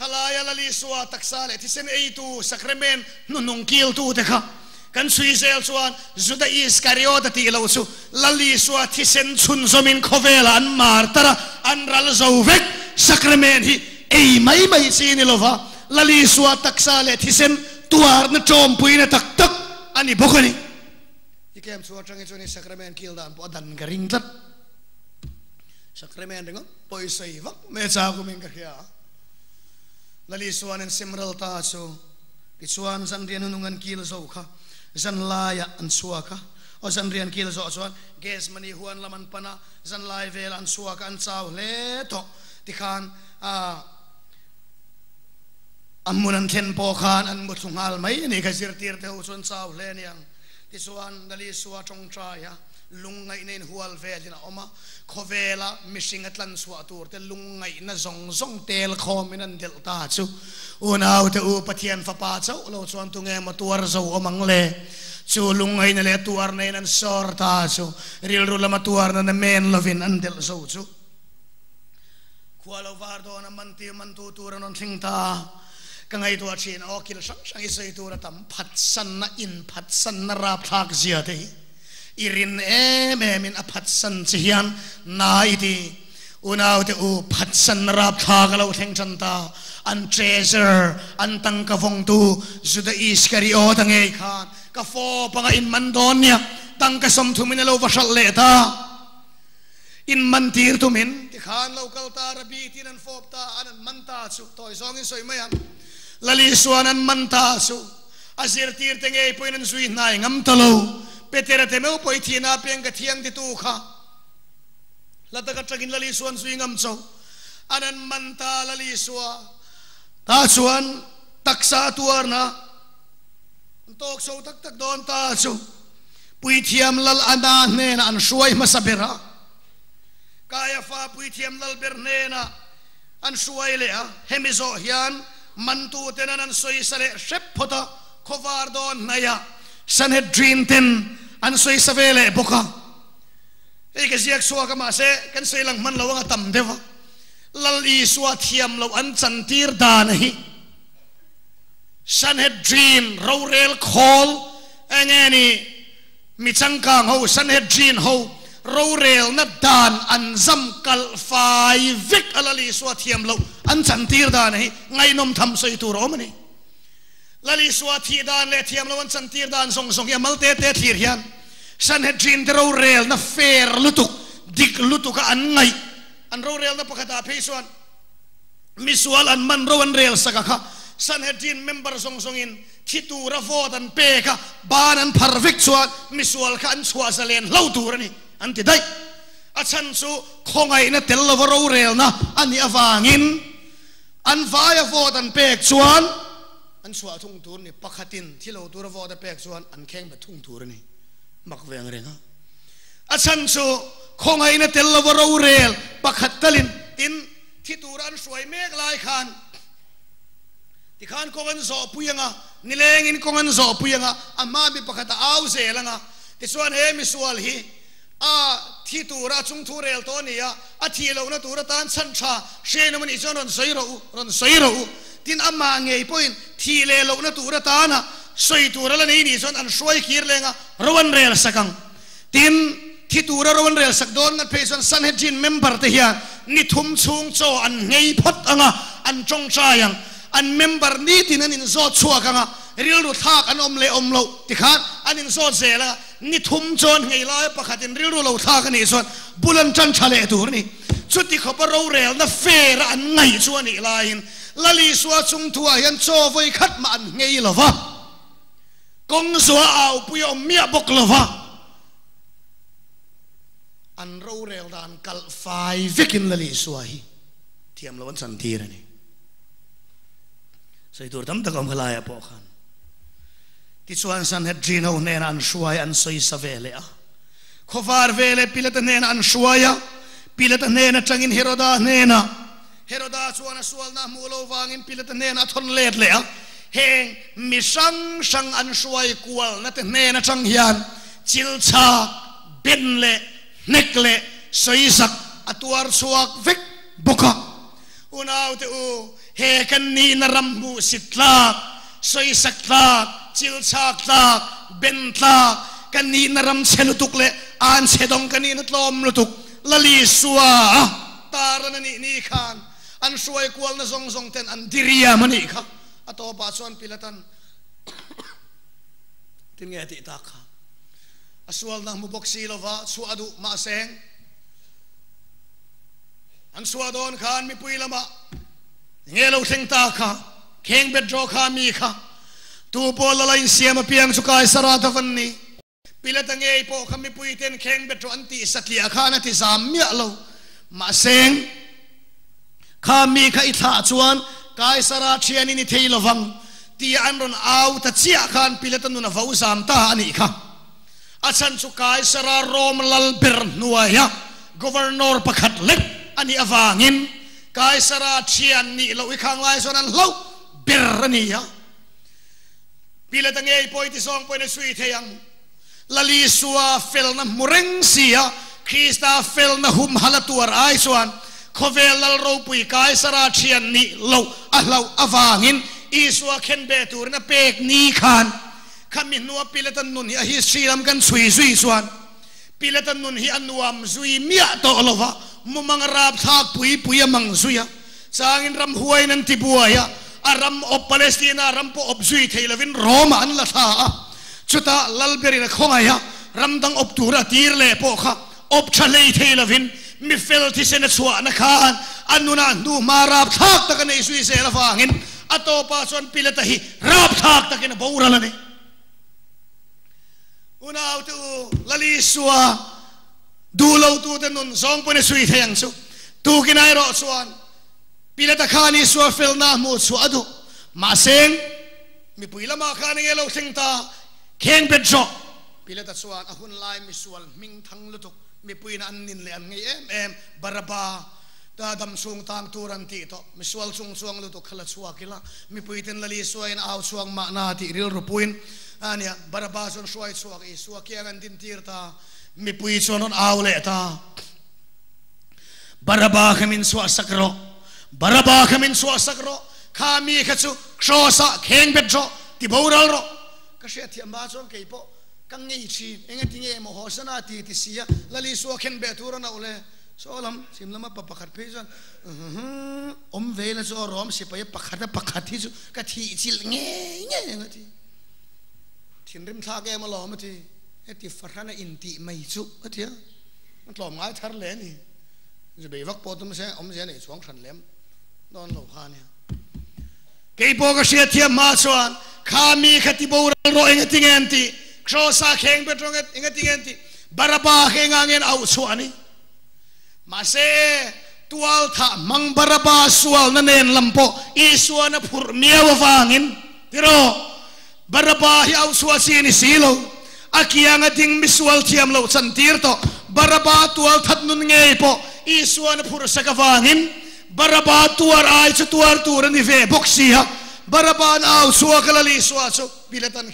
Khalaia Lal Isua taksa leh thisen eitu sacrament hnuhnung kiltute kha kan chhui zel chuan Juda Iskariota tih loh chu Lal Isua thisen chhunzawmin khawvelah an martar a, an ral zo vek. Sacrament hi ei mai mai chi ni lova, Lal Isua taksa leh thisen tuarna tawmpuina tak tak a ni bawk a ni. I kem chu atangin chuan i sacrament kil dan pawh a dan ka ring tlat. Sacrament ringawt pawisa i vak mai a chau kumin ka hria. Lal Isua'n an sem ral ta chu tichuan zanrian hunung an kil zo kha zanlaiah an chhuak a, aw zanrian kil zawh chuan Gethsemane huan lam an pan a, zanlai velah an chhuak a, an chau hle tawh. Tikhan a hmun an thlen pawh khan an muthlu nghal mai a ni kha zirtirte ho chu an chau hle a niang. Tichuan Lal Isua tawngtai a. Lungngaihna in hual velin a awm a, khawvela mihring a tlan chhuah tur te lungngaihna zawng zawng tel khawmin an delh ta chu. Unaute u, Pathian Fapa chauh lo chuan tunge maw tuar zo awm ang le? Chu lungngaihna leh tuarna in an sawr ta chu, rilru lama tuarna na men lovin an delh zo chu. Khua lo var dawn a man tir mantu tur an rawn thleng ta. Ka ngaihtuah thin, aw kil hrang hrang i sawi tur a tam phatsanna, inphatsanna rapthlak zia te hi. I rin em em in a phatsan che hian na i ti. Unaute u, phatsanna rapthlak a lo thleng tan ta. An treasure, an tangka vawngtu Juda Iskariot a ngei khan ka fawp anga in man dawn nia, tangka 30 in a lo va hralh leh ta. In man tir tumin tikhan lo kal ta, Rabbi tiin an fawp ta, an an man ta chu tawi zawngin sawi mai ang. Lal Isua'n an man ta chu. A zirtirte ngei pawhin an zui hnai ngam ta lo. Petera te meuh pawh i thihna apiang ka thiang titu kha hla tak atangin Lal Isua an zui ngam cho. An an man ta Lal Isua ta chuan taksa tuarna an tawk chho tak tak dawn ta chu Puithiam Lal Ana hnenah an hruai hmasa ber a. Kaiafa Puithiam Lal ber hnenah An hruai leh a, hemi zawh hian mantuten an an sawisa leh hrep phawt a, khawvar dawn hnaihah Sanhedrin ten an sawisa ve leh bawk a. Hei ka ziak chhuak a, mahse kan sawi lang hman lo ang a tam deuh a. Lal Isua thiam loh an chantir dan hi Sanhedrin rorel khawl eng nge ni? Mi changkang ho, Sanhedrin ho, rorelna dan an zam kalh fai vek a Lal Isua thiam loh an chantir dan hi ngaihnawm tham sawi tur a awm a ni. Lal Isua thih dan leh thiam loh an chantir dan zawng zawng hi a mal te te thlir hian Sanhedrin te rorelna fair lutuk, dik lutuk a an ngaih. An rorelna pakhatah phei chuan misual an man ro an rel sak a kha Sanhedrin member zawng zawngin Thi tura vote an pek a, ban an phar vek chuan misual kha an chhuah zalen hlo tur a ni, an ti daih. A chhan chu khawngaihna tel lova rorelna a nih avangin an vaia vote an pek chuan an chhuah thung tur a ni. Pakhatin thi lo tura vote a pek chuan an kheng bet thung tur a ni. Mak ve ang reng a. A chhan chu khawngaihna tel lova rorel pakhat talin tin thi tura an hruai mek lai khan, Tikhan kawng an zawhpui ang a, nilengin kawng an zawhpui ang a, a hma mi pakhat a au zel ang a. Tichuan he misual hi a thi tura a chungthu rel tawh a ni a, a thih lohna tur atan chhan tha hriainawm a nih chuan rawn sawi rawh u, rawn sawi rawh u. Tin, amah ngei pawhin thih leh lohna tur atana sawi tur a la nei nih chuan an hruai kir leng a, ro an rel sak ang. Tin, thi tura ro an rel sak dawn ngat phei chuan Sanhedrin member te hian ni thum chhung chaw an nghei phawt ang a, an tawngtai ang. An member nitin an inzawt chhuak ang a, rilru thlak an awm leh awm loh tikhan an inzawt zel ang a, ni thum chaw an nghei laia pakhatin rilru lo thlak a nih chuan bul an tan tha leh tur a ni. Chuti khawpa rorelna fair a an ngaih chu a nih laiin Lal Isua chungthuah hian chaw vawi khat mah an nghei lo va. Kawng zuah aupui a awm miah bawk lo va, an rorel dan kalh fai vekin Lal Isua hi thiam lo an chantir a ni. Sawi tur tam tak a awm khalaiah pawh khan. Tichuan Sanhedrin ho hnenah an hruai an sawisa ve leh a. Khawvar ve leh Pilata hnenah an hruai a, Pilata hnen atangin Heroda hnenah, Heroda chuan a sualna a hmuh lo vangin Pilata hnenah a thawn let leh a. Heng mi hrang hrang an hruai kualna te hnen atang hian chilchak, ben leh hnek leh sawizak a tuar chhuak vek bawk a. Unaute u, he kan nihna ram hmuhsit tlak, sawisak tlak, chilchak tlak, ben tlak, kan nihna ram chhe lutuk leh an chhe dawng ka nihna tlawm lutuk Lali Sua a taran a nih ni khan an hruai kualna zawng zawng ten an diriam a nih kha. A tawpah chuan Pilatan tin nge a tih tak kha? A sualna hmu bawk si lova chhuah a duh mahseng. An chhuah dawn khan mipui lamah nge lo thleng ta kha, kheng bet rawh kha mi kha, tu pawh la la insiam apiang chu Kaisara ta van ni. Pilata ngei pawh kha mipui ten kheng bet rawh an tih satliah khan a ti zam miah lo. Mahse, kha mi kha i thlah chuan Kaisara thianin i thei lovang tia an rawn au ta chiah khan Pilata nun a vo zam ta a nih kha. A chhan chu Kaisara Rome lal ber hnuaia governor pakhat lek a nih avangin Kaisara thian nih loh i khang lai chuan an hlauh ber a ni a. Pilata ngei pawh i ti zawng pawhin a chhui thei ang. Lalisua felna hmu reng si a, Krista felna humhal a tuar ai chuan khawvel lal ropui Kaisara thian nih loh a hlauh avangin Isua khenbeh turin a pek ni khan Khami hnua Pilata nun hi a history lam kan chhui zui chuan Pilata nun hi a nuam zui miah tawh lo va, mumang rapthlak pui pui a mang zui a, changin ram huaiin an ti buai a, a ram awp Palestina ram pawh awp zui thei lovin Rome-ah an la thla a, chutah Lalberin a khawngaih a, ram dang awp tura a tir leh pawh kha awp tha hlei thei lovin mi fel thisen a chhuahna khan a nunah hnuhma rapthlak tak a nei zui zel avangin A tawpah chuan Pilata hi rapthlak takin a boral a ni. Unaute u, Lalisua duh lotute nun zawng pawhin a chhui thei ang chu. Tukin erawh chuan Pilata khan Isua felna a hmuh chhuah a duh. Mahse, mipui lamah khan enge lo thleng ta? Kheng bet rawh! Pilata chuan a hunlai misual hming thang lutuk mipuiin an nin leh an ngei em em Baraba, Ta dam chhung tang tur an tih tawh. Misual chung chuang lutuk kha la chhuak ila, mipuiten Lal Isuain au chhuak mahna tih rilru puin a nia. Barabas chuan hruai chhuak Isua kiang an dintir ta. Mipui chuan rawn au leh ta. Baraba kha min chhuah sak rawh. Baraba kha min chhuah sak rawh. Kha mi kha chu kraws ah kheng bet rawh, ti boral rawh. Ka hriatthiam hma chuan kei pawh ka ngei thin. Engati nge maw Hosana ti ti sia Lal Isua khen beh tur a nauh le? Saw lam, chhim lama pa pakhat phei chuan awm ve ila chu aw rawm sipai pakhat a pakhat hi chu ka thih chilh ngei ngei ang a ti. Thinrim thlak em alawm a ti. Heti fahran a intih mai chu a ti a. A tlawm ngai thar hle a ni. Zubei vak pawh tum se awmzia nei chuang hran lem dawn lo kha a nia. Kei pawh ka hriat thiam hma chuan kha mi kha ti boral rawh eng a ti nge an tih? Kraws-a kheng bet rawh eng a ti nge an tih? Baraba kha enga nge an auh chhuah a ni? Mahse, tual thah hmang Baraba sualna nen lam pawh Isuan a phurh miau avangin, tiraw, Baraba hi auh chhuah chi a ni si lo. A kianga ding misual thiam loh chantir tawh Baraba tual that nun ngei pawh Isuan a phurh sak avangin Baraba tuar ai chu tuar tur a ni ve bawk si a. Baraba'n au chhuak a lal Isua chu Pilatan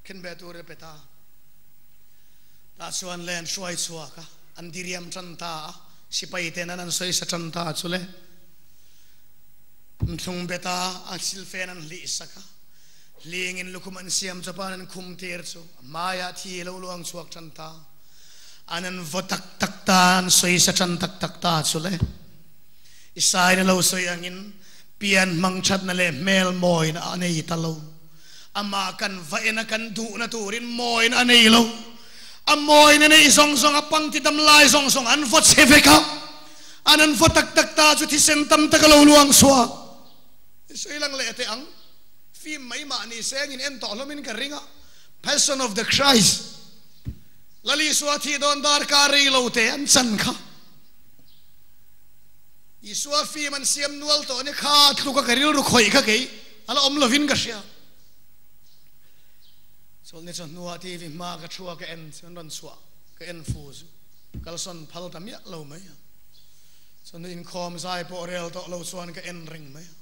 khenbeh tur a pe ta. Tah chuan len hruai chhuak a. An diriam tan ta a, sipai ten an an sawisa tan ta chu le. An thlung bet a, a silfen an hlih sak a. Hling in lukhum an siam chawp a, an khum tir chu a hmaiah thi lo luang chhuak tan ta. An an vaw tak tak ta, an sawisa tan tak tak ta chu le. Isai na lo sawi angin pian hmang thatna leh hmel mawina a nei ta lo. Amah kan va en a kan duhna turin mawina a nei lo. A mawina neih zawng zawng, a pangti dam lai zawng zawng an vaw chhe vek a, an an vaw tak tak ta chu thisen tam tak a lo luang chhuak. I sawi lang leh teh ang, film mai mah ni se engin en tawh hlawmin ka ring a, Passion of the Christ, Lal Isua thih dawn darkar rei lo te an chan kha. Isua film an siam nual tawh ni kha tluka ka rilru khawih kha kei. a la awm lovin ka hria. Chawlhni chawhnuah TV hma ka thu a ka en chu an rawn chhuah ka en fu chu kalsawn phal ta miah lo mai a. Chawhnu inkhawm zai pawh rel tawh lo chuan ka en reng mai a.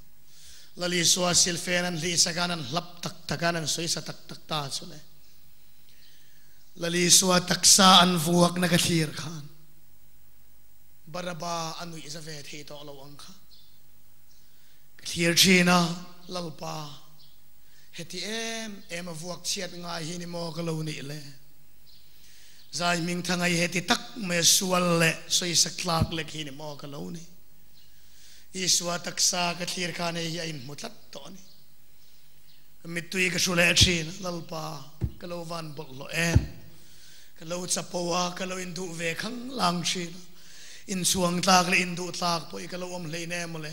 Lal Isua silfen an hlihsak a, an hlap tak tak a, an sawisa tak tak ta chu le. Lal Isua taksa an vuakna ka thlir khan Baraba a nuih za ve thei tawh lo ang kha ka thlir thin a, Lalpa, heti em em a vuak chhiat ngai hi ni maw ka lo nih le? Zai hming tha ngai heti tak mai a sual leh sawisa tlak lek hi ni maw ka lo nih? Isua taksa ka thlir khan hei hi a inhmu tlat tawh a ni. Ka mittui ka hru leh thin a, Lalpa, ka lo van bawlhhlawh em? Ka lo chapo a, ka lo induh ve khang lang thin a, inchhuang tlak leh induh tlak pawh i ka lo awm hlein em mawle?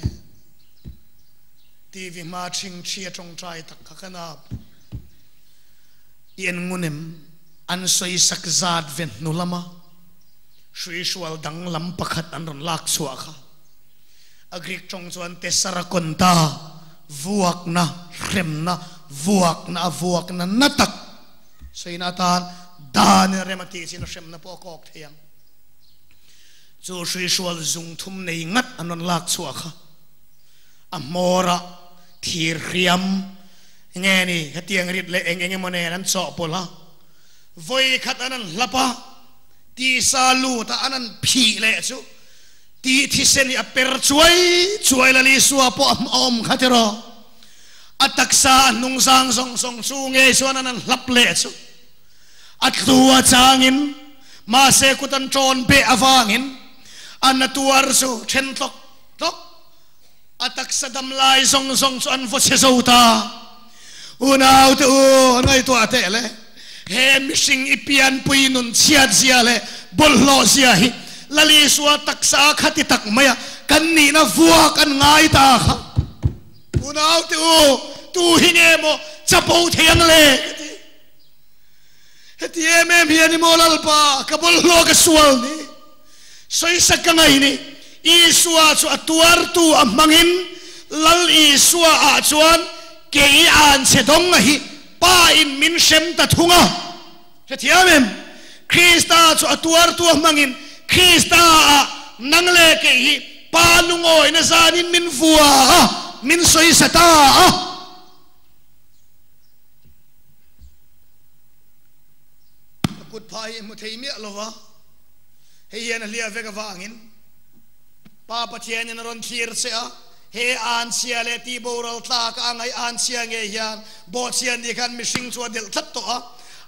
TV hma thing thi a tawngtai tak kha ka nap. I en ngun em? An sawisak zat ve hnu lama hruihrual danglam pakhat an rawn lak chhuah kha. A Greek tawng chuan Tessarakonta, vuakna, hremna, vuakna, a vuakna na tak sawina atan danin rem a tih chin a hremna pawh a kawk thei ang. Chu hruihrual zung thum nei ngat an rawn lak chhuah kha a hmawrah thir hriam nge ni hetiang rit leh eng eng emaw nen an chawhpawlh a, vawi khat an an hlap a, tisa lut a an an phih leh chu Tih thisen hi a per chuai chuai Lal Isua pawh a awm kha tiraw? A taksa a hnungzang zawng zawng chu ngei chuan an an hlap leh chu a tlu a changin mahse kut an tawn beh avangin a na tuar chu then tlawk tlawk a taksa dam lai zawng zawng chu an vaw chhe zo ta. Unau te u, ngaihtuah teh le, he mihring i pianpui nun chhiat zia leh bawlhhlawh zia hi Lal Isua taksa khati tak maia kan nihna vuak an ngai ta kha. Unau te u, tu hi nge maw chapo thei ang le? Ka ti. Heti em em hian i maw Lalpa, ka bawlhhlawh ka sual ni. Sawisak ka ngaih ni, Isua chu a tuartu a hmangin Lal Isua ah chuan kei an che dawng a hi Pa in min hrem ta thung a. Hrethiam em? Krista chu a tuartu a hmangin Krista ah nang leh kei hi Pa lungawina zanin min vua a, min sawisa ta a. Ka kut phah hi hmu thei miah lo va. Hei hian a hliah vek avangin Pa Pathianin a rawn thlir che a, he anchhia leh tih boral tlak a ngaih anchhia ngei hian bawhchhia nih khan mihring chu a delh tlat tawh a,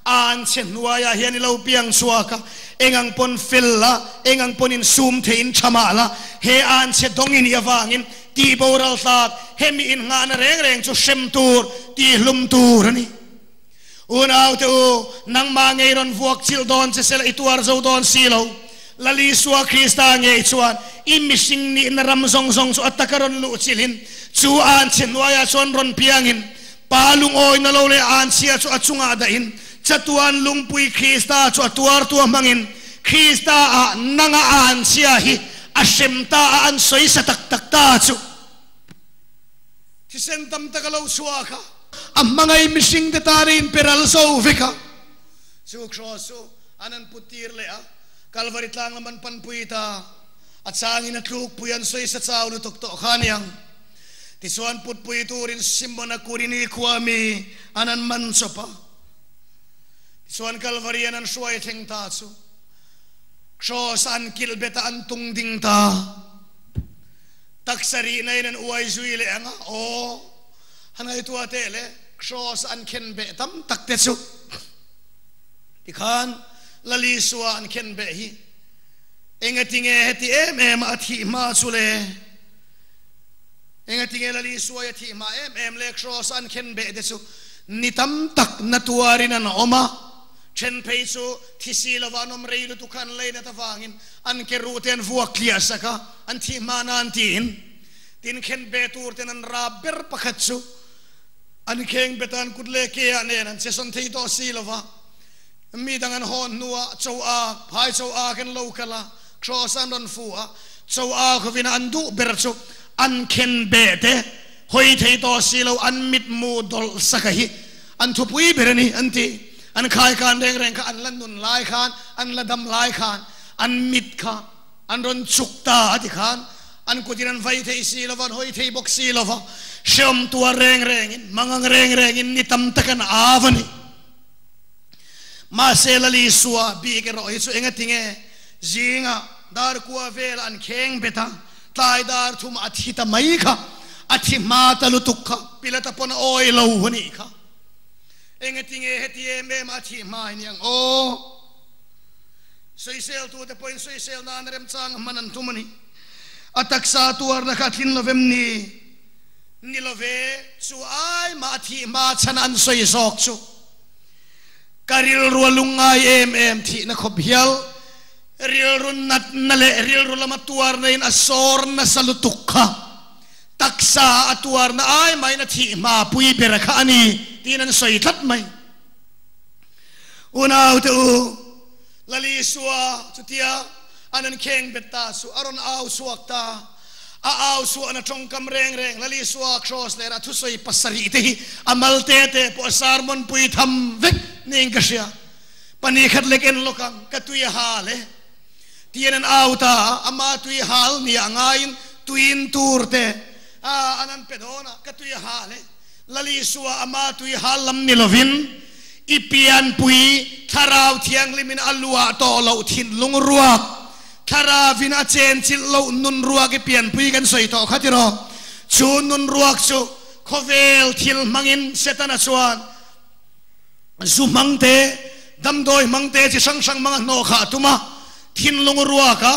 anchhe hnuaiah hian i lo piang chhuak a, eng ang pawn fel la, eng ang pawn insum theiin tha mah la, he anchhe dawng i nih avangin tih boral tlak hemi innghahna reng reng chu hrem tur, tihhlum tur a ni. Unaute u, nangmah ngei rawn vuak chilh dawn che sela i tuar zo dawn si lo. Lal Isua Krista ngei chuan i mihring nihna ram zawng zawng chu a taka rawn luh chilhin chu anchhe hnuaiah chuan rawn piangin Pa lungawina lo leh anchhia chu a chungah dahin chatuan lungpui Krista chu a tuartu a hmangin Krista ah nanga anchhia hi a hrem ta a an sawisa tak tak ta chu thisen tam tak a lo chhuak a. A hmangaih mihringte tan a inpe ral zo vek a. Chu kraws chu an an put tir leh a, Kalvari tlang lam an panpui ta. A changin a tlukpui an sawisa chau lutuk tawh kha aniang. Tichuan putpui turin Simona Kurini khua mi an an man chawp a. Tichuan Kalvari an an hruai thleng ta chu kraws an kilh bet a an tung ding ta. Taksa rihna in an uai zui leh ang a, aw. A ngaihtuah teh le, kraws an khen beh tam tak te chu tikhan Lal Isua an khen beh hi engatinge heti em em a thih hma chu le? Engatinge Lal Isua hi a thih hma em em le kraws an khen beh te chu ni tam tak na tuarin an awm a, then phei chu thi si lova an awm rei lutuk kha an lei nat avangin an ke ruh te an vuak tliah sak a, an thih hma nan tiin. Tin khen be tur ten an rap ber pakhat chu an kheng bet a, an kut leh ke ah nen an che sawn thei tawh si lo va. Mi dang an hawn hnuah cho ak, phai cho ak an lo kal a, cross an rawn fu a, cho ak hovin an duh ber chu an khen be te Hawi thei tawh si lo an mitmu dawlh saka hi an thupui ber a ni an ti. An khaikan reng reng kha an la nun lai khan, an la dam lai khan an mit kha an rawn chuk ta a ti khan an kutin an vai thei si lova, an hawi thei bawk si lova, hreawm tuar reng rengin, mangang reng rengin ni tam tak an au a ni. Mahse Lalisua bik erawh hi chu engatinge zinga dar kua vel an kheng bet a, tlai dar thum a thi ta mai kha, a thi hma ta lutuk kha, Pilata pawn a awi lo a nih kha. Engatinge heti em em a thi hma hi niang aw? Sawiseltute pawhin sawisel nan remchang hman an tum a ni. A taksa tuarna kha a thlin lo vem ni? Ni lo ve, chu ai mah a thih hma chhan an sawi zawk chu. Ka rilru a lungngai em em thihna khawp hial. Rilru natna leh rilru lama tuarna in a sawr nasa lutuk kha taksa a tuarna ai mahin a thih hma pui ber kha a ni tiin an sawi tlat mai. Unaute u, Lalisua chutia an an kheng bet ta chu a rawn au chhuak ta. A au chhuahna tawngkam reng reng Lalisua Kraws leh a thusawi pasarih te hi a mal te te pawh a sermon pui tham vek niin ka hria. Pahnih khat lek en lawk ang, ka tui a hal e. Tian an au ta a, ama tui hal nia ngaiin tuiin tur te a an an pe dawn a, ka tui a hal e. Lalisua ama tui hal lam ni lovin i pianpui Thlarau Thianghlimin a luah tawh loh thinlung ruak, Thlaravin a chenchilh loh nun ruak i pianpui kan sawi tawh kha tiraw? Chu nun ruak chu khawvel thil hmangin Setana chuan zu hmang te, damdawi hmang te chi hrang hrang hmanga hnawh kha a tum a, thinlung ruaka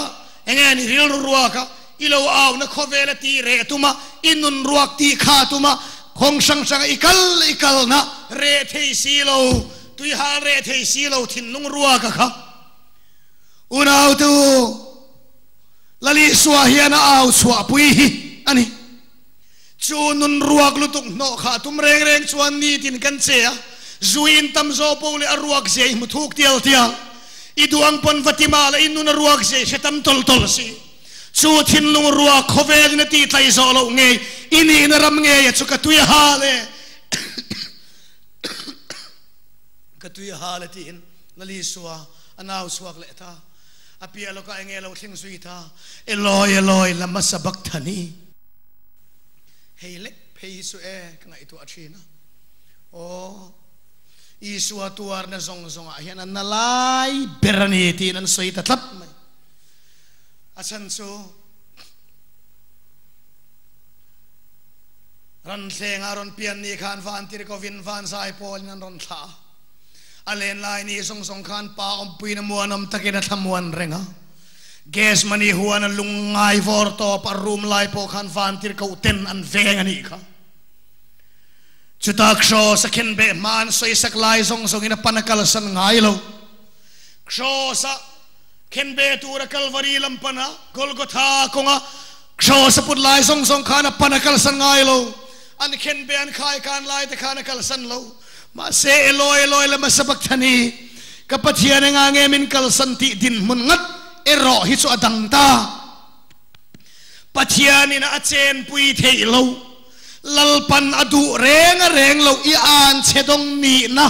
eng nge ni rilru ruaka i lo auna khawvel a tih reh tum a, i nun ruak tih kha a tum a, khawng hrang hranga i kal i kalna reh thei si lo, tuihal reh thei si lo thinlung ruaka kha. Unautu Lalisua hian a au chhuahpui hi a ni. Chu nun ruak lutuk hnawh kha tum reng reng chuan nitin kan che a, zuin tam zawh poh leh a ruak zia i hmu thuk tial tial. I duh ang pawn va ti mah la i nun a ruak zia i hre tam tawlh tawlh si. Chu thinlung ruak khawvelin a tih tlai zawh loh ngei i nihna ram ngei a chu ka tui a hal e. Ka tui a hal e tiin Lalisua a nau chhuak leh ta. A piah lawkah enge lo thleng zui ta? Eloi, Eloi, lama sabachthani? Hei lek phei hi chu e ka ngaihtuah thin a. Aw, Isua tuarna zawng zawngah hian a na lai ber a ni tiin an sawi ta tlat mai. A chhan chu Ranthlengah rawn pian ni khan Vantirhkovin Vanzai pawlin an rawn thlah a. A len lai ni zawng zawng khan pa awmpuiin a muanawm takin a thlamuan reng a. Gas mani huan a lung ngai vawr tawp a room lai pawh khan vantirhkoh ten an veng a nih kha. Chuta Kraws a khen beh hma an sawisak lai zawng zawngin a pan a kalsan ngai lo. Kraws a khen beh tura Kalvari lam pana Golgotha kawnga Kraws a put lai zawng zawng khan a pan a kalsan ngai lo. An khen beh an khaikan lai te khan a kalsan lo. Mahse, Eloi, Eloi, lama sabachthani, ka Pathian enga nge min kalsan tih dinhmun ngat erawh hi chu a dang ta. Pathianin a chenpui theih lo, Lalpan a duh reng a reng loh i an chhe dawng nihna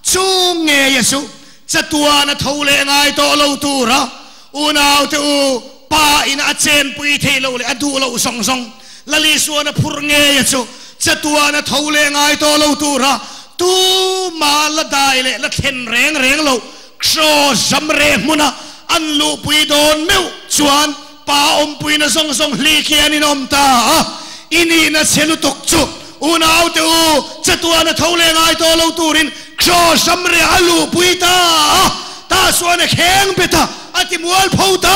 chu ngei a chu chatuan a tho leh ngai tawh lo tura unaute u pa in a chenpui theih loh leh a duh loh zawng zawng Lalisuan a phurh ngei a chu chatuan a tho leh ngai tawh lo tura tuma la dai leh la thlen reng reng loh Kraws zamre hmuna an luhpui dawn meuh chuan pa awmpuina zawng zawng hli khi an inawm ta a, i nihna chhe lutuk chu unaute u chatuan a tho leh ngai tawh lo turin Kraws zamre a luhpui ta a, tah chuan a kheng bet a, a ti mual pho ta,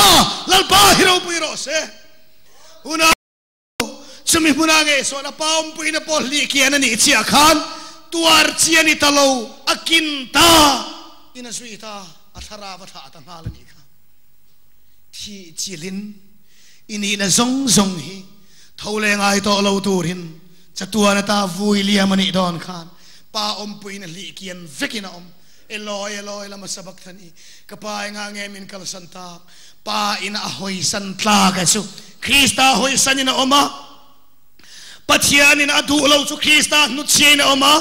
Lalpa hi ropui rawh se. Unau. Chumi hmunah ngei sawn a paumpuina pawh hlih kian a nih chiah khan tuar chi a ni ta lo, a kin ta in a zui ta, a thlarau a thlah ta nghal a nih kha. Thih chilhin i nihna zawng zawng hi tho leh ngai tawh lo turin chatuan ata vui liam a nih dawn khan pa awmpuiin a hlih kian vekin a awm. Eloi, Eloi, lama sabachthani, ka pa engah nge min kalsan tak? Pa in a hawisan tlak a chu Krista hawisanin a awm a. Pathianin a duh lo chu Krista hnutchhiain a awm a,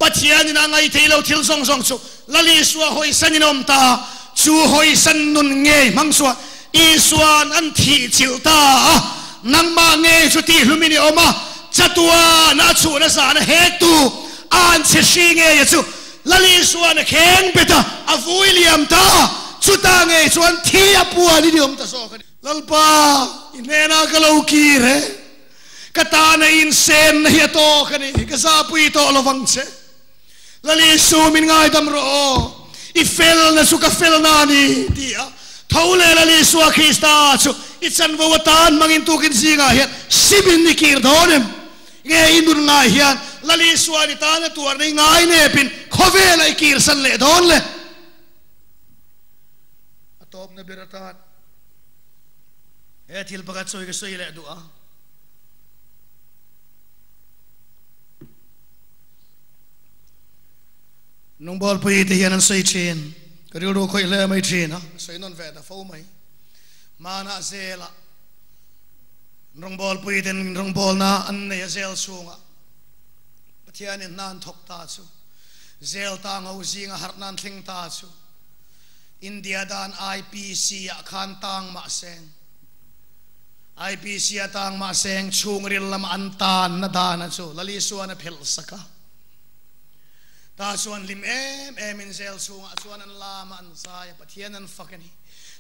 Pathianin a ngaithei lo thil zawng zawng chu Lal Isua hawisanin a awm ta. Chu hawisan nun ngei hmang chuan Isua'n an thih chilh ta a, nangmah ngei chu tihlumin i awm a, chatuan a chhuhna zahna hektu a an chhe hri ngei a chu Lal Isua'n a kheng bet a, a vui liam ta a, chutah ngei chuan thi a puanin i awm ta zawk a ni. Lalpa, i hnenah ka lo kir e. Ka tana insenna hi a tawk a ni, ka zahpui tawh lo vang che. Lal Isu min ngaidam rawh aw, i felna chu ka felna a ni, ti a tho leh Lal Isua Krista chu i chanvo atan hmangin tukin zingah hian simin i kir dawn em? Nge i nun ngai hian Lal Isua'n i tana tuarna i ngai nepin khawvelah i kirsan leh dawn le? A tawpna ber atan. He thil pakhat sawi ka sawi leh duh a. Nungbawlpui te hian an sawi thin, ka rilru khawih hle mai thin a, ka sawi nawn ve ta fo mai. Hmanah zela rawngbawlpui ten rawngbawlna an nei a zel chhungah Pathianin hna an thawk ta chu, zel ta ngo zinga harhna an thleng ta chu, India dan IPC ah khan tang mah seng. IPC a tang mah seng chhungril lama an tan na dan a chu Lali Suan a phelh sak a. Ta chuan hlim em em in zel chhungah chuan an lam a an zai a Pathian an fak a ni.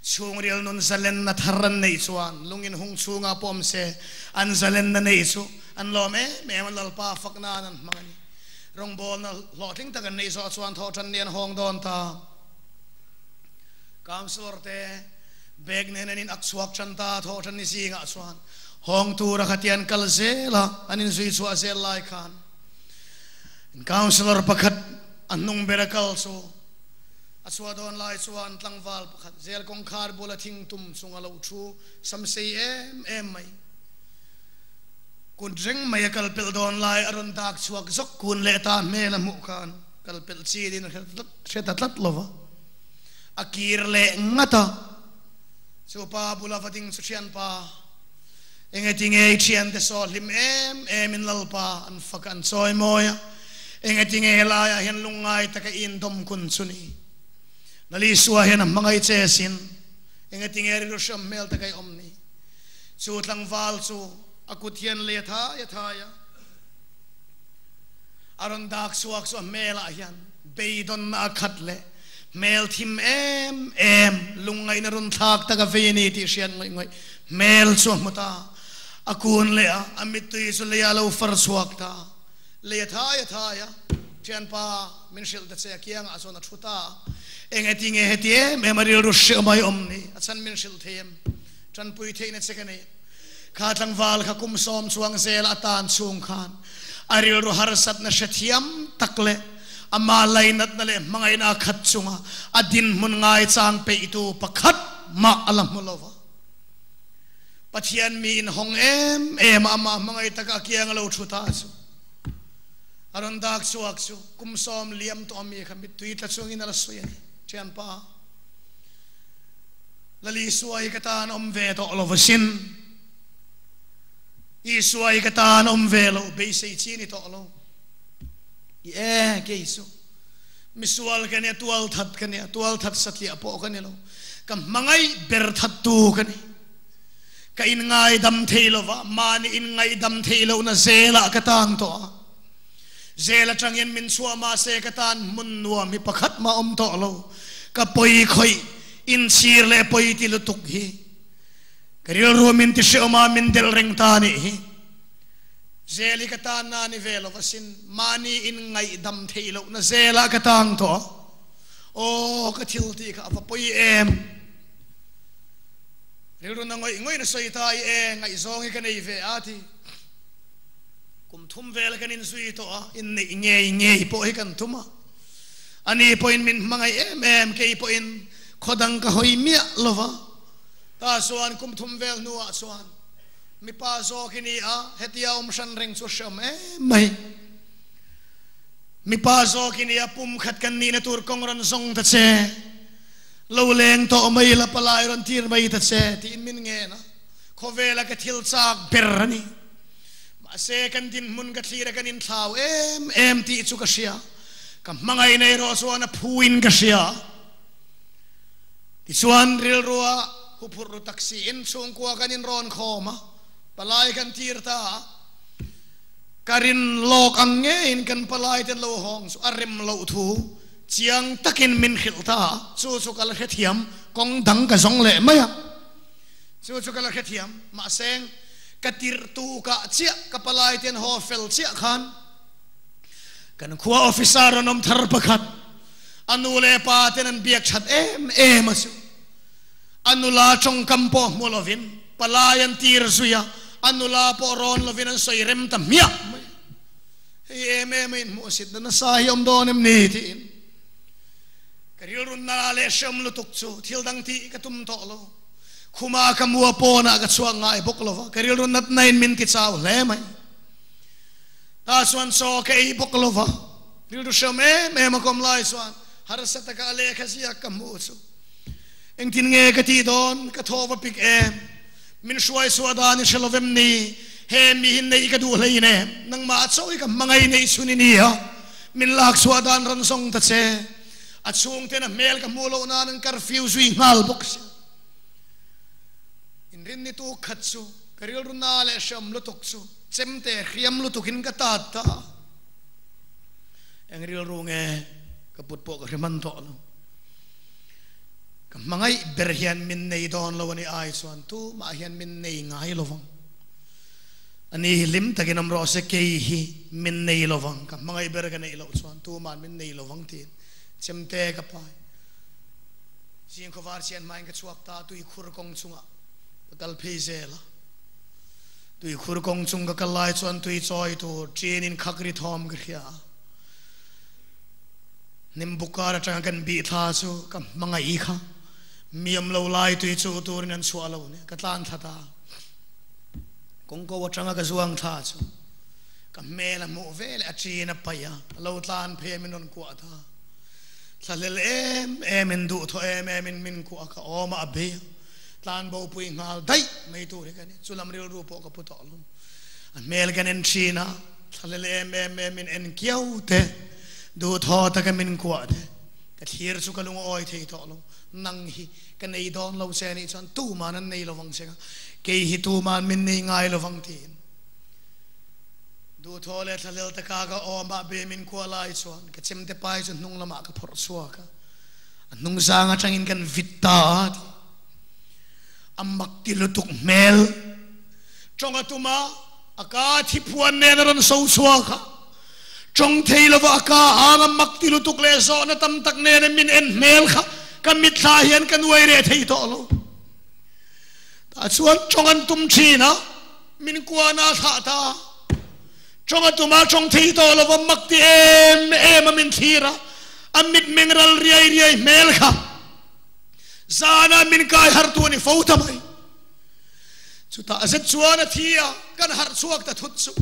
Chhungril nun zalenna thar an neih chuan lungin hung chhungah pawh awm se an zalenna neih chu an lawm em em a Lalpa fak nan an hmang a ni. Rawngbawlna hlawhtling tak an neih zawh chuan thawhtan ni an hawng dawn ta. Councillor te bag nen an in ak chhuak tan ta thaw tan ni zingah chuan hawng tura khatian kal zel a an in zui chhuah zel lai khan Councillor pakhat a hnung ber a kal chu a chhuah dawn lai chuan tlangval pakhat zel kawngkhar bula thing tum chunga lo thu samsei em em mai kut reng mai a kal pelh dawn lai a rawn dak chhuak zawk kun leh ta hmel a hmuh khan kal pelh chin in a hre ta tlat lo va, a kir leh ngat a, chu pa bula va ding chu thianpa, enge ti nge i thiante saw hlim em em in Lalpa an fak an chawi mawi a, enge ti nge helaiah hian lungngai taka i indawm kun chu ni? Lal Isua hian a hmangaih che sin, enge ti nge rilru hriam hmel taka i awm ni? Chu tlangval chu a kut hian lei a thai a thai a. A rawn dak chhuak chu a hmelah hian beidawnna a khat leh hmel thim em em, lungngaihna rawn thlak tak a vei a ni tih hriat ngawih ngawih hmel chu a hmu ta. A kun leh a, a mittui chu leiah a lo far chhuak ta. Lei a thai a thai a, Thianpa, min hrilh ta che a kiangah chuan a thu ta a. Engati nge heti em em a rilru hrilh mai awm ni? A chhan min hrilh thei em? Tanpui theihna che ka nei. Kha tlangval kha kum sawm chuang zel a tan chhung khan a rilru harsatna hrethiam tak leh amah lainatna leh hmangaihna a khat chunga a dinhmun ngaichang peihtu pakhat mah a la hmu lo va. Pathian mi inhawng em em a amah hmangaih taka a kiang a lo thu ta chu a rawn dak chhuak chu kum sawm liam tawh a mi kha mittui tla chungin a la sawi a ni. Thianpa. Lal Isua hi ka tan awm ve tawh lo asin. Isua hi ka tan awm ve lo, beisei chi ni tawh lo. I e, kei chu misual ka nia, tual that ka nia, tual that satliah pawh ka ni lo. Ka hmangaih ber that tu ka ni. Ka inngaidam thei lo va, mahni inngaidam thei lohna zelah ka tang tawh a. Zel atangin min chhuah mahse ka tan hmun nuam hi pakhat mah awm tawh lo. Ka pawi khawih inchhir leh pawi ti lutuk hi ka rilru min ti hreawm a, min delh reng ta anih hi. Zel hi ka tan na ni ve lo asin, mahni in ngaihdam theih lohna zelah ka tang tawh a. Aw ka thil tih kha a va pawi em. Rilru na ngawih ngawih na sawi ta i e, ngaihzawng hi ka nei ve a ti. Kum thum vel kan inzui tawh a, inneih ngei ngei pawh hi kan tum a. Ani pawhin min hmangaih em em, kei pawhin khaw dang ka hawi miah lo va. Tah chuan kum thum vel hnuah chuan mipa zawk i ni a, hetia awm hran reng chu hreawm em mai. Mipa zawk i ni a, pum khat kan nihna tur kawng rawn zawng ta che, lo leng tawh mai la, palai rawn tir mai ta che tiin min ngen a, khawvela ka thil chak ber a ni. Mahse kan dinhmun ka thlir a kan inthlau em em tih chu ka hria. Ka hmangaih nei rawh chuan a phuin ka hria. Tichuan rilrua huphurh ru tak siin chhungkua kan inrawn khawm a, palai kan tir ta a. Ka rin lawk ang ngeiin kan palai ten lo hawng chu a rem loh thu chiang takin min hrilh ta a, chu chu ka la hrethiam, kawng dang ka zawng leh mai a, chu chu ka la hrethiam. Mahse ka tirh tukah chiah ka palai ten haw fel chiah khan kan khua officer rawn awm thar pakhat a nu leh pa ten an biak that em em a chu. A nula tawngkam pawh hmu lovin palai an tir zui a, a nula pawh rawn lovin an sawi rem ta hmiah mai. Hei em em a inhmuhsitna nasa hi awm dawn em ni tiin ka rilru nala leh hreawm lutuk chu thil dang tih ka tum tawh lo. Khuma ka mua pawnah ka chhuak ngai bawk lo va, ka rilru natna in min ti chau hle mai. Ta chuan chaw ka ei bawk lo va, rilru hreawm em em a kawm lai chuan harsa taka a lehkha ziak ka hmuh chu Engtin nge ka tih dawn? Ka thaw va pik em? Min hruai suah dan i hre lo vem ni? He mi hi neih ka duh hlein em? Nangmah chaw i ka hmangaih neih chhun i ni a, min lak chhuah dan rawn zawng ta che. A chhungten a hmel ka hmuh loh nan an curfew zui nghal bawk sia. Inrinni tuk khat chu ka rilru na leh hreawm lutuk chu chemte hriam lutukin ka tat ta a. Eng rilru nge ka put pawh ka hre hman tawh lo. Ka hmangaih ber hian min nei dawn lo a ni ai chuan tumah hian min nei ngai lo vang. A ni hi hlim takin awm rawh se, kei hi min nei lo vang, ka hmangaih ber ka neih loh chuan tuma'n min nei lo vang tiin chemte ka pai. Zing khawvar chian hmain ka chhuak ta, tuikhur kawng chungah ka kal phei zel a. Tuikhur kawng chung ka kal lai chuan tui chawi tur ṭinin khak ri thawm ka hria a. Hnim bukar atanga kan bih thla chu ka hmangaih kha mi awm lo lai tui chu turin an chhuah lo nia ka tlan thla ta. Kawngko atanga ka zuang thla chu ka hmel a hmuh ve leh a chin a paih a, a lo tlan phei a min rawn kuah ta. Thlahlel em em in duh thaw em em in min kuah a, ka awm a a bei a, tlan bo pui nghal daih mai tur hi ka ni. Chulam rilru pawh ka pu tawh lo. A hmel kan en thin a. Thlalel em em em min en kiau te, duhthaw taka min kuah te, ka thlir chu ka lung a awi thei tawh lo. Nang hi ka nei dawn lo che anih chuan tuman an nei lovang che nga, kei hi tuman min nei ngai lovang tiin. Duhthaw leh thlalel taka ka awm ah be min kuah lai chuan ka chemte pai chu hnung lamah ka phawrh chhuak a, a hnung zang atangin kan vit ta a ti. A mak ti lutuk hmel. Tawng a tum a. A ka thi phuan nen a rawn so chhuak a, tawng thei lova a ka ang a mak ti lutuk leh zawhna tam tak nen a min en hmel kha ka mitthla hian ka nuai reh thei tawh lo. Tah chuan tawng an tum thin a, min kuana a thlah ta. Tawng a tum a, tawng thei tawh lova mak ti em em a min thlir a, a mitmeng ral riai riai hmel kha zana min kai hartu a ni fo ta mai. Chutah zet chuan a thi a, kan harh chhuak ta thut chu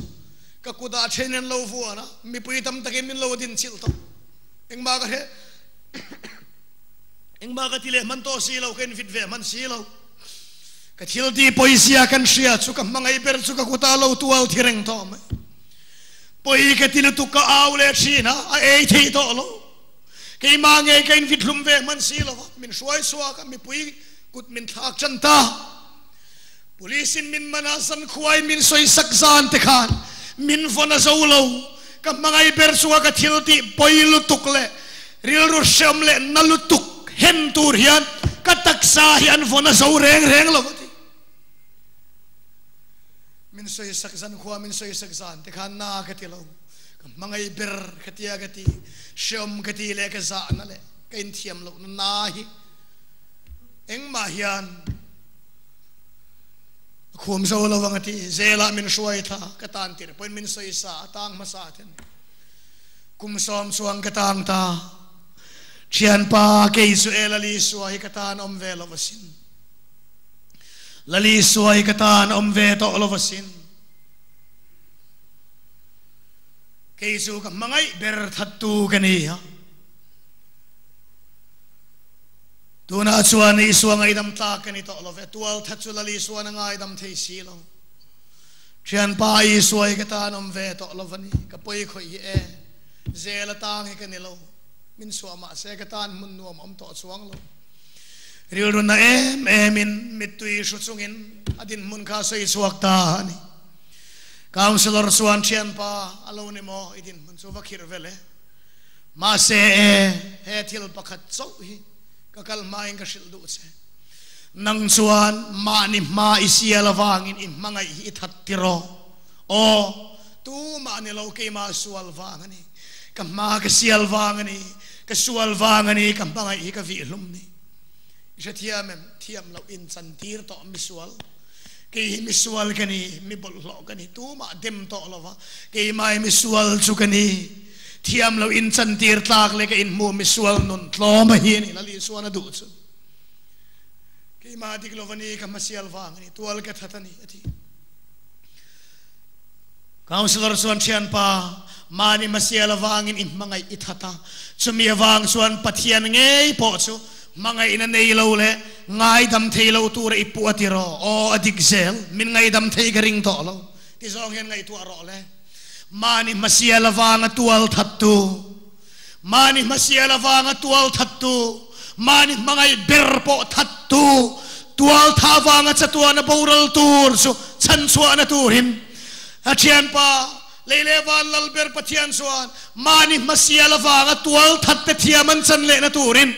ka kutah then an lo vuan a, mipui tam takin min lo din chilh tawh. Engmah ka hre engmah ka ti leh hman tawh si lo, ka invit ve hman si lo. Ka thil ti pawizia kan hria chu ka hmangaih ber chu ka kutah lo tual thi reng tawh mai. Pawi ka ti lutuk ka au leh thin a, a ei thei tawh lo. Keimah ngei ka invit hlum ve hman si lo va, min hruai chhuak a, mipui kut min thlak tan ta. Police in min man a, zankhuai min sawisak zan te khan min vawn a zo lo. Ka hmangaih ber chunga ka thil tih pawi lutuk leh rilru hreawm leh na lutuk hen tur hian ka taksa hi an vawn a zo reng reng lo a ti. Min sawisak zankhua min sawisak zan te khan na ka ti lo. Ka hmangaih ber ka tia ka ti, hreawm ka ti leh ka zahna leh ka inthiam lohna na hi Engmah hian a khuam zo lo ang a ti. Zelah min hruai tha, ka tan tirh pawhin min sawi sa, a tang hmasa ten. Kum sawm chuan ka tang ta. Thianpa, kei chu e Lalisua hi ka tan awm ve lo asin. Lalisua hi ka tan awm ve tawh lo asin. Kei chu ka hmangaih ber thattu ka ni a. Tunah chuan Isua ngaidam tlak ka ni tawh lo ve, tualthat chu Lal Isuan a ngaidam thei si lo. Thianpa Isua hi ka tan awm ve tawh lo va ni, ka pawi khawih hi e, zel atang hi ka ni lo, min chhuah mah se ka tan hmun nuam awm tawh chuang lo. Rilru na em em in mittui hru chungin a dinhmun kha a sawi chhuak ta a ni. Councillor chuan thianpa a lo ni maw i dinhmun chu va khirh vel e. Mahse e, he thil pakhat chauh hi ka kal hmain ka hrilh duh che. Nang chuan mahni hma i sial avangin i hmangaih hi i that tiraw? Aw, tumah ni lo keimah sual vang a ni. Ka hma ka sial vang a ni. Ka sual vang a ni, ka hmangaih hi ka vih hlum ni. I hrethiam em? Thiam loh in chantir tawh misual. Kei hi misual ka ni, mi bawlhhlawh ka ni, tumah dem tawh lo va, keimah hi misual chu ka ni. Thiam loh in chantir tlak leh ka inhmuh misual nun tlawm a hi a ni, Lal Isuan a duh chu. Keimah dik lo va ni, ka hmasial vang a ni, tual ka that a ni, a ti. Councillor chuan thianpa, mahni hmasial avangin i hmangaih i that a, chumi avang chuan Pathian ngei pawh chu hmangaihna nei lo leh ngaidam thei lo tura i puh a ti rawh. Aw, a dik zel, min ngaidam thei ka ring tawh lo ti zawng hian ngaihtuah rawh le. Mahni hmasial avanga tual thattu, mahni hmasial avanga tual thattu, mahni hmangaih ber pawh thattu, tual tha avanga chatuana boral tur chu chhanchhuahna turin a thianpa lei leh van lal ber Pathian chuan mahni hmasial avanga tual that te thiam an chan lehna turin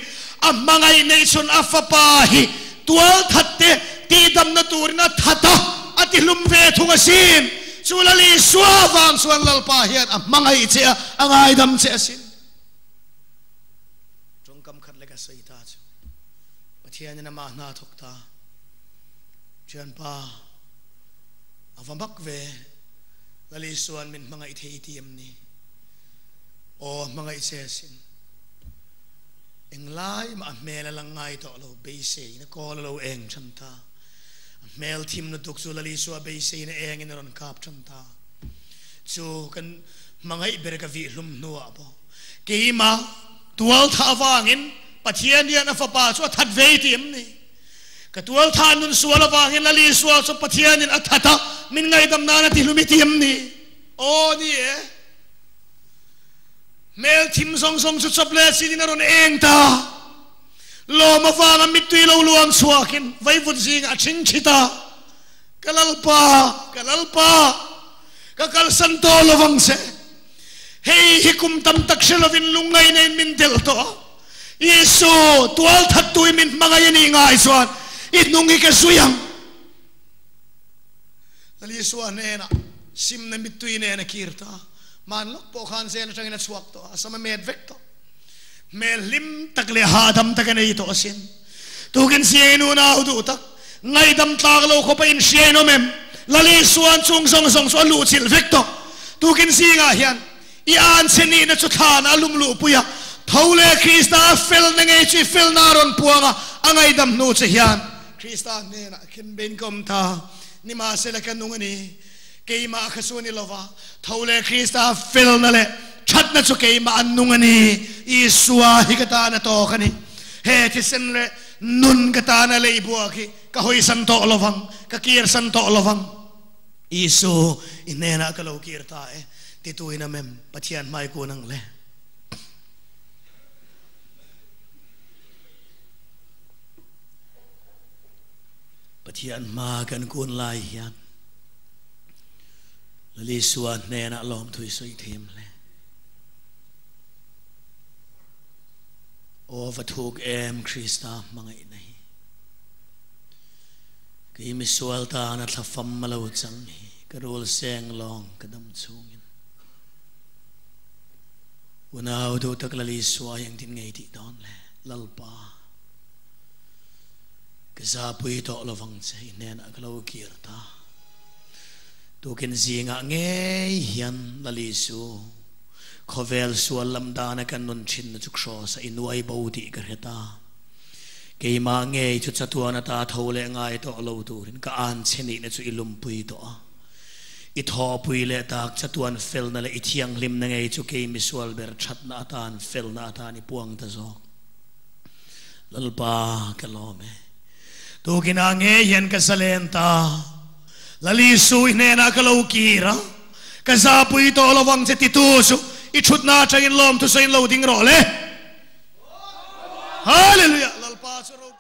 a hmangaih neih chhun a fapa hi tual that te tihdamna turin a that a, a tihlum ve thung asin. Chu Lal Isua vang chuan Lalpa hian a hmangaih che a, a ngaidam che asin. Tawngkam khat lek a sawi ta chu Pathianin amah hna thawk ta. Thianpa, a va mak ve, Lal Isua'n min hmangaih thei ti em ni? Aw, a hmangaih che asin. Englai mah a hmel a lang ngai tawh lo, beiseina kawl a lo eng than ta. A hmel thim lutuk chu Lal Isua beiseina engin a rawn kap than ta. Chu kan hmangaih ber ka vih hlum hnuah pawh keimah tual thah avangin Pathian hian a fapa chu a that ve ti em ni? Ka tual thah nun sual avangin Lal Isua chu Pathianin a that a, min ngaihdam nan a ti hlum i ti em ni? Aw ni e. Hmel thim zawng zawng chu chawp leh sin in a rawn eng ta. Lawm avanga mittui lo luang chhuakin vaivut zingah a thing thit a, Ka Lalpa, ka Lalpa, ka kalsan tawh lo vang che. Hei hi kum tam tak hre lovin lungngaina in min delh tawh a. Isu, tual thattu i min hmangaih a nih ngai chuan i hnung hi ka zui ang. Lal Isua hnenah simna mittui nen a kir ta. Hman lawk pawh khan zel atangin a chhuak tawh a, a sam a met vek tawh. Hmel hlim tak leh hahdam tak a nei tawh asin. Tukin siangin unau duh tak, ngaihdam tlak lo khawpa inhriain awm em? Lal Isua'n chung zawng zawng chu a luhchilh vek tawh. Tukin zingah hian i anchhe nihna chu thlan a lum luhpui a, tho leh Krista a felna ngei chu i felna a rawn puang a, a ngaihdam hnu che hian Krista hnenah khenbein ka awm ta. Nimahsela ka nung a ni. Keimah kha chu a ni lova, tho leh Krista felna leh thatna chu keimah an nung a ni. Isua hi ka tan a tawk a ni. He thisen leh nun ka tan a lei buak hi ka hawisan tawh lovang, ka kirsan tawh lovang. Isu, i hnenah ka lo kir ta e, tituin a mem Pathian hmai kun ang le. Pathian hma kan kun lai hian Lal Isua hnenah lawmthu i sawi thim hle. Aw va thuk em Krista hmangaihna hi. Kei misual tana thlafam a lo chang hi ka rul seng lawng ka dam chhungin. Unau duh tak Lal Isua hi engtin ngei tih dawn le Lalpa. Ka zapui tawh lovang che i hnenah ka lo kir ta. Tukin zingah ngei hian Lal Isu, khawvel sual lam dana kan nun thinna chu kraws a i nuai bo tih ka hre ta. Keimah ngei chu chatuan ata tho leh ngai tawh lo turin ka an che nihna chu i lumpui tawh a. I thawhpui leh tak chatuan felna leh i thianghlimna ngei chu kei misual ber thatna atan felna atan i puang ta zawk. Lalpa ka lawm e. Tukinah ngei hian ka zalen ta. Lalisu i hnenah ka lo kir a, ka zahpui tawh lo vang che titu chu i thutna atangin lawmthu sawiin lo ding rawh le. Hallelujah! Lalpa chu ropui.